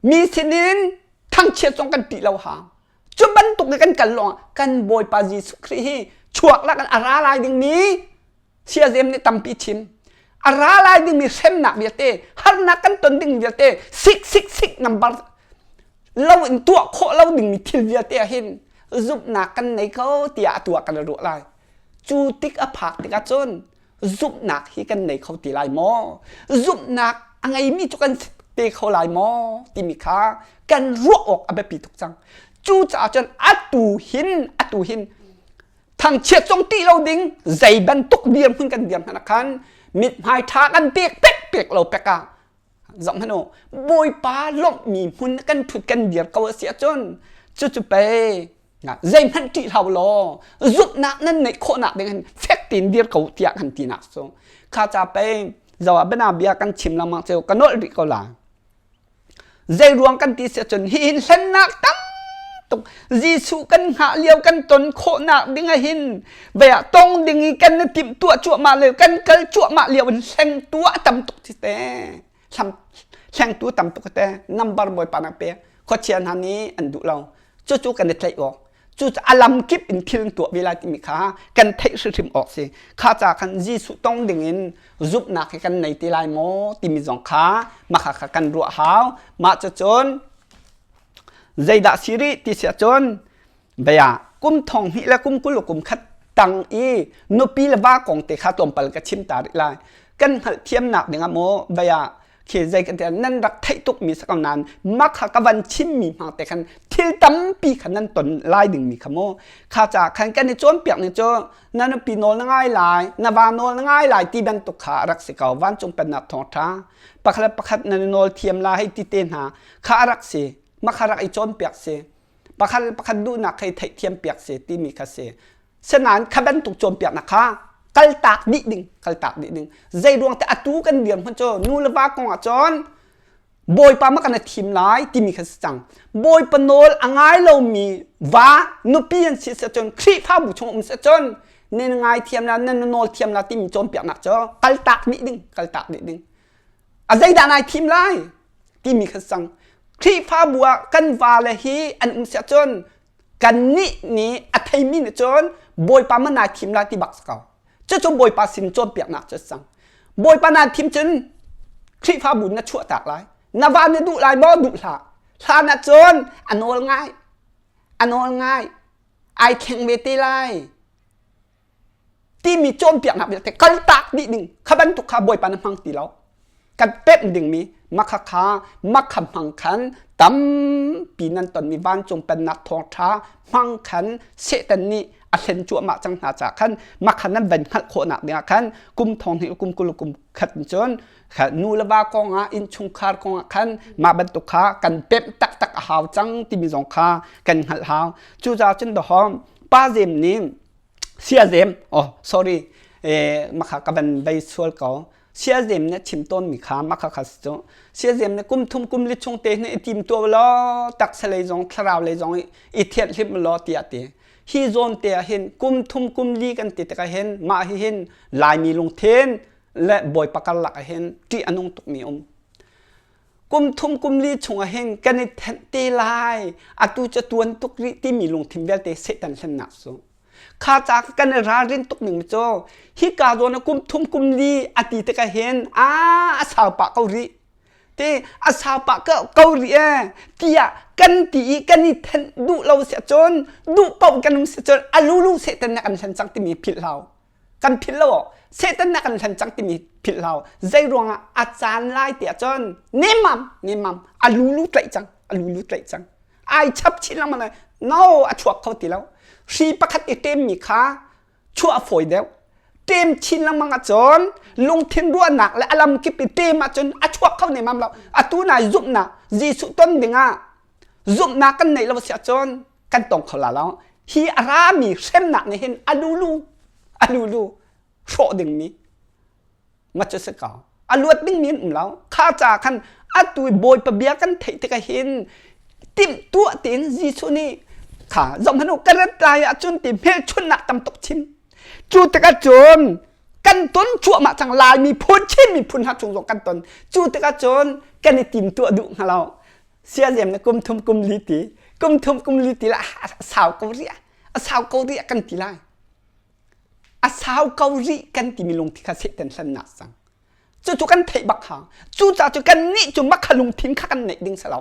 Mi sinin thangchiat zong kan ṭih lo hau. Cu bantuk in kan kal lawngah kan Bawipa Jesuh Khrih hi chuak lak in a ra lai dingmi siazem nih tampi chim. A ra lai dingmi hremnak vialte, harnak kan ton ding vialte, sik sik sik number lo in tuah khawh lo dingmi thil vialte ah hin zumhnak kan nei ko tiah a tuah kan ruah lai. Cu tik a phak tikah cun zumhnak hi kan nei kho ti lai maw? Zumhnak a ngeimi cu kan pe kho lai maw? timi kha kan ruah awk a biapi tuk cang. Cucaah cun atu hin atu hin thangchiat zong ti lo ding zei bantuk dirhmun kan dir hmanh ah khan. Mithmai ṭha kan pek pek pek lo pek ah zoh hmanh u Bawipa lawmhmi hmun kan ṭhut kan dir ko a si ahcun cucu pei zeihmanh ṭih hau law zumhnak nan neih khawhnak ding hin fek tein dir ko tiah kan tinak cu kha ca pei zo ah bana bia kan chim lengmang ceu ka nolh rih ko lai Zei ruang kan ti si ahcun hi hin hlennak tam tuk Jesuh kan hngah lio kan ton khawhnak ding ah hin vei ah tong ding i kan i timh tuah cuahmah lio kan kal cuahmah lio in hlengtu a tam tuk ti te hlengtu tam tuk te number bawipa nak pe khuachia hna nih an duh lo cucu kan i tlaih awk cu a lam kip in thil tuah ve lai timi kha kan theih hrimhrim awk si kha ca khan Jesuh tong ding in zumhnak hi kan nei te lai maw timi zong kha mah kha kan ruah hau mah cucun zeidah si rih ti si ahcun bia kum thong hnih le kum 20 kum khat tang i nupi le va kong te kha tlawmpal ka chim ta rih lai kan hngalhthiamnak dingah maw bia khi zei kan ti nan rak theih tuk mi sakau nain mak kha ka van chim mi hmang te khan thil tampi kha nan ton lai ding mi kha mu kha ca khan kan i cawnpiak ni cu na nupi nawl na ngai lai na va nawl na ngai lai ti bantuk kha a rak si ko vancung pennak thawngṭha pakhat le pakhat nan nawl thiam la hei ti te hna kha a rak si makha rak i cawnpiak si pakhat le pakhat duhnak kha i theihthiam piak si timi kha si Sinain kha bantuk cawnpiaknak kha kaltak dih ding kaltak dih ding zei ruang te atu kan dirhmun cu nu le va kong ah cun bawipa ma kan i thim lai timi kha si cang bawipa nawl a ngai lomi va nupi an si cun Khrihfabu chung um si cun nan ngai thiam la nan nawl thiam la timi cawnpiaknak cu kaltak dih ding kaltak dih ding a zeidah nai thim lai timi kha si cang Khrihfabu ah kan va le hi an um si cun kannih nih a theimi nih cun Bawipa man nai thim lai ti bak si ko cucu Bawipa sin cawnpiaknak cu cang Bawipa naa thim cun Khrihfabu na chuah tak lai na va na duh lai maw duh hlah hlan ah cun a nawl ngai a nawl ngai ai thleng ve te lai timi cawnpiaknak vialte kaltak dih ding kha bantuk kha Bawipa na hmang ti lo kan pemh dingmi makha kha makha hmang khan tampi nan tonmi vancung pennak thawngṭha hmang khan Satan nih a hlen cuahmah cang hna caah khan makha nan van hngalh khawhnak dingah khan kum thong hnih kum 20 kum khat cun nu le va kongah innchungkhar kongah khan mah bantuk kha kan pemh taktak a hau cang timi zong kha kan hngalh hau cucaah cun dahawm pa zem nih siazem oh sorry eh makha ka van vei sual ko siazem na chim tawn mi kha makha kha cu siazem na kum thum kum li chung te ne tim to lo taksa lei zong thlarau lei zong i thiat hlim lo tiah ti hi zawn te ah hin kum thum kum li kan ti tikah hin mah hi hin laimi lungthin le bawipa karlak ah hin ṭih a nung tukmi um kum thum kum li chung ah hin kan i thenh te lai atu cu tuan tuk rih timi lungthin vialte Satan hlennak cu kha ca kan i ralrin tuk ning cu hika zawn ah kum thum kum li a ti tikah hin a a sau pah ko rih te a sau pah ko rih e tiah kan ti i kan i thenh duh lo si ahcun duh paoh kan um si cun a lulu Satan nih a kan hlen cang timi philh hlau kan philh lo Satan nih a kan hlen cang timi philh hlau zei ruangah a caan lai ti ahcun nemmam nemmam a lulu tlaih cang a lulu tlaih cang ai chap chin lengmang lai no a chuak kho ti lo hri pakhat i ṭemmi kha chuah a fawi deuh ṭem chin lengmang ahcun lungthin ruahnak le a lam kip i ṭem ahcun a chuak kho nemmam lo atu nai zumhnak Jesuh ton dingah zumhnak kan neih lo si ahcun kan tong kho la lo hi a rami hremnak nih hin a lulu a lulu hrawh dingmi ma cu si ko a luat dingmi an um lo kha ca khan atu bawipa bia kan theih tikah hin timhtuah tein Jesuh nih kha zohhmanh u ka rat lai ahcun ti hmelchunhnak tam tuk chim cu tikah cun kan ton cuahmah cang lai miphun Chin miphun hna chung zong kan ton cu tikah cun kan i timtuah duh hnga lo siazem na kum thum kum li ti kum thum kum li ti la a sau ko rih a sau ko rih kan ti lai a sau ko rih kan timi lungthin kha Satan hlannak cang cucu kan theih bak hang cucaah cu kan nih cu makha lungthin kha kan neih ding si lo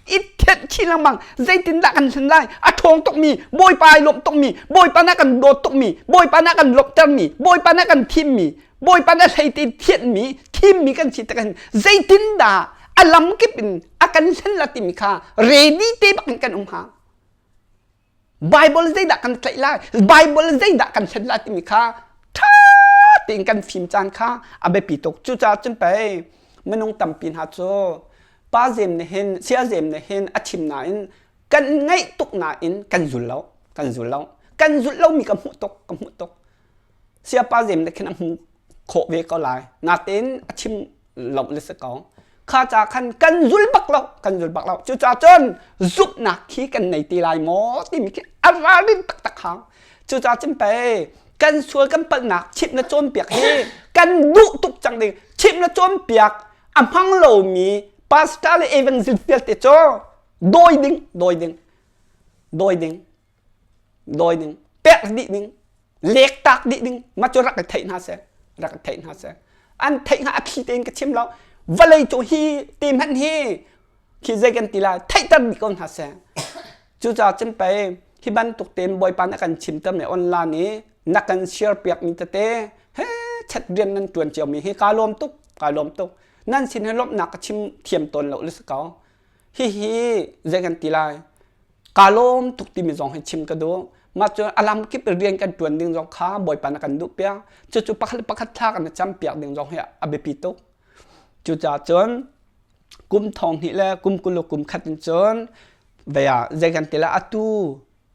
i thenh chin lengmang zeitindah kan hlen lai a ṭhawng tukmi bawipa ai lawmh tukmi bawipa na kan dawt tukmi bawipa na kan lawmhtermi bawipa na kan thimmi bawipa na hlei te thianhmi thimmi kan si tik hin zeitindah a lam kip in a kan hlen la timi kha ready te bak in kan um hnga Bible zeidah kan tlaih lai Bible zeidah kan hlen lai timi kha ṭha tein. tein kan fim caan kha a biapi tuk. Cucaah cun pei minung tampi hna cu pa zem nih hin sia zem nih hin a chim nain kan ngaih tuk nain kan zul lo kan zul lo kan zulh lomi ka hmuh tuk ka hmuh tuk. Siapa zem nih khin a hmuh khawh ve ko lai. Natein a chim lo le si ko. Kha ca khan kan zul bak lo, kan zul bak lo. Cucaah cun zumhnak khi kan nei ti lai maw timi khi a ralrin taktak hang. Cucaah cun pei kan sual kan palhnak chimh na cawnpiak hi kan duh tuk cang ding. Chimh na cawnpiak a hmang lomi pastor le evangelist vialte cu dawi ding, dawi ding, dawi ding. dawi ding pek dih ding lektak dih ding mah cu rak i theih hna seh rak i theih hna seh an theih hnga a thli tein ka chim lo vawlei cung hi te hmanh hi khi zei kan ti lai theihter dih ko hna seh cucaah cun pei hi bantuk tein bawipa na kan chimter mi online i na kan share piak mi tete he chat rian nan tuan cio mi hi ka lawm tuk ka lawm tuk nan sin hi lawmhnak ka chim thiam tawn lo le si ko hihi zei kan ti lai Kaa lawm tuk timi zong hi chim ka duh. Mah cu a lam kip rian kan ṭuan ding zong kha Bawipa na kan duh piak. Cucu pakhat le pakhat thla kan i cam piak ding zong hi a biapi tuk. Cucaah cun kum thong hnih le kum 20 le kum khat in cun vei ah zei kan ti lai atu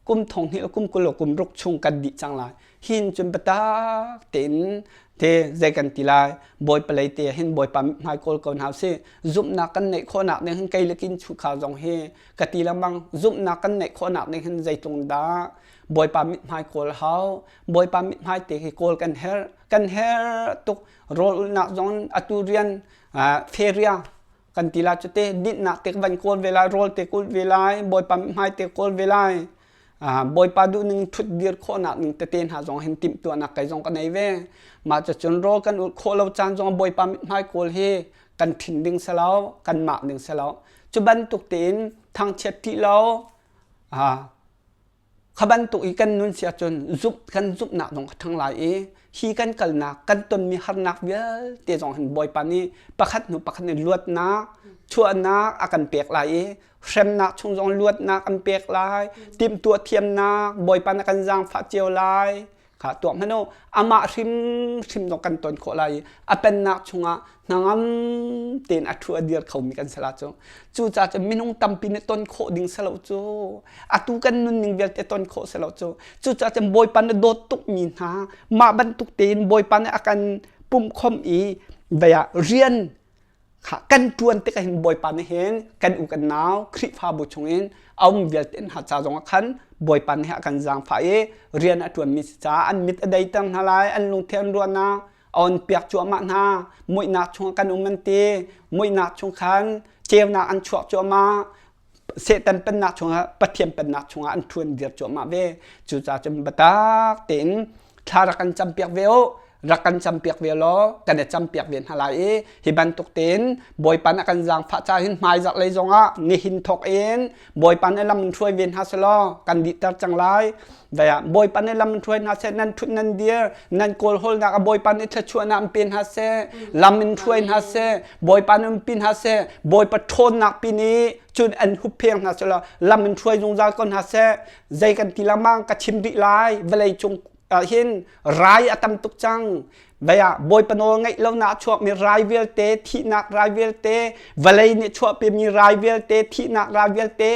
kum thong hnih le kum 20 le kum ruk chung kan dih cang lai. Hin cun biatak tein te zei kan ti lai Bawipa lei te hin Bawipa mithmai kawl ko hna usih. Zumhnak kan neih khawhnak ding hin kei le kin chungkhar zong hi ka ti lengmang zumhnak kan neih khawhnak ning hin zeitlung dah Bawipa mithmai kawl hau Bawipa mithmai te hi kawl kan herh kan herh tuk rawl ulhnak zong atu rian feria kan ti la cu te dinhnak te van kawl ve lai rawl te kawl ve lai Bawipa mithmai te kawl ve lai Bawipa duh ning thut dir khawhnak ning tete hna zong hin timhtuahnak kei zong ka nei ve mah cucun rawl kan ulh khawh lo caan zong Bawipa mithmai kawl hi kan thin ding si lo kan mah ding si lo cu bantuk tein thangchiat ṭih lo kha bantuk i kan nun si ahcun zumh kan zumhnak zong a ṭhang lai i hi kan kalnak kan tonmi harnak vialte zong hin Bawipa nih pakhat hnu pakhat nih luatnak chuahnak a kan pek lai i hremnak chung zong luatnak an pek lai timhtuah thiamnak Bawipa nih a kan zaangfah cio lai kha tuah hmanh u amah hrimhrim zong kan ton khawh lai i a pennak chungah hnangam tein a thu a dir khomi kan si la cu cucaah cun minung tampi nih ton khawh ding si lo cu atu kan nunning vialte ton khawh si lo cu cucaah cun bawipa nih dawt tukmi hna mah bantuk tein bawipa nih a kan pumhkhawmh i vei ah rian kan ṭuan tikah hin Bawipa nih hin kan u kan nau Khrihfabu chungin a um vialte hna ca zongah khan Bawipa nih a kan zaangfah i rian a ṭuanmi si caah an mit a deiter hna lai an lungthin an ruahnak a on piak cuahmah hna muihnak chungah kan um an ti muihnak chung khan ceunak an chuak cuahmah Satan pennak chungah Pathian pennak chungah an ṭhuan dir cuahmah ve cucaah cun biatak tein thla rak kan campiak ve u rak kan campiak ve law kan i campiak ve hna lai i hi bantuk tein Bawipa nih a kan zaangfah caah hin hmaizarh lei zongah nihin thawk in Bawipa nih lam in hruai ve hna selaw kan dihter cang lai Vei ah Bawipa nih lam in hruai hna seh nan ṭhut nan dir nan kawlhawlnak ah Bawipa nih thluachuahnak in pe hna seh lam in hruai hna seh Bawipa nih umpi hna seh Bawipa ṭhawnnak pi nih cun an huppheng hna seh law lam in hruai zungzal ko hna seh zei kan ti lengmang ka chim rih lai vawlei cung ah hin rai a tam tuk cang Vei ah Bawipa nawl ngaih lonak a chuakmi rai vialte, thihnak rai vialte, vawlei nih chuahpimi rai vialte, thihnak rai vialte,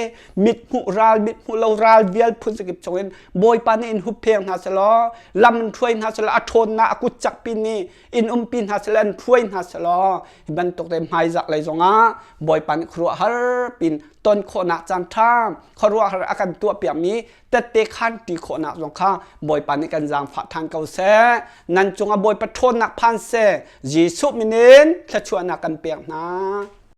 mithmuh ral, mithmuh lo ral vial phun zakip chungin Bawipa nih in huppheng hna selaw, lam in hruai hna selaw, a ṭhawnnak a kut cakpi nih in umpi hna selaw, in hruai hna selaw, hi bantuk te hmaizarh lei zongah Bawipa nih khuaruahhar pin ton khawhnak caan ṭha, khuaruahhar a kan tuahpiakmi tette khan ti khawhnak zong kha Bawipa nih kan zaangfah ṭhan ko seh. Nan cungah Bawipa ṭhawnnak phan seh. Jesuh min in thluachuahnak kan pek hna.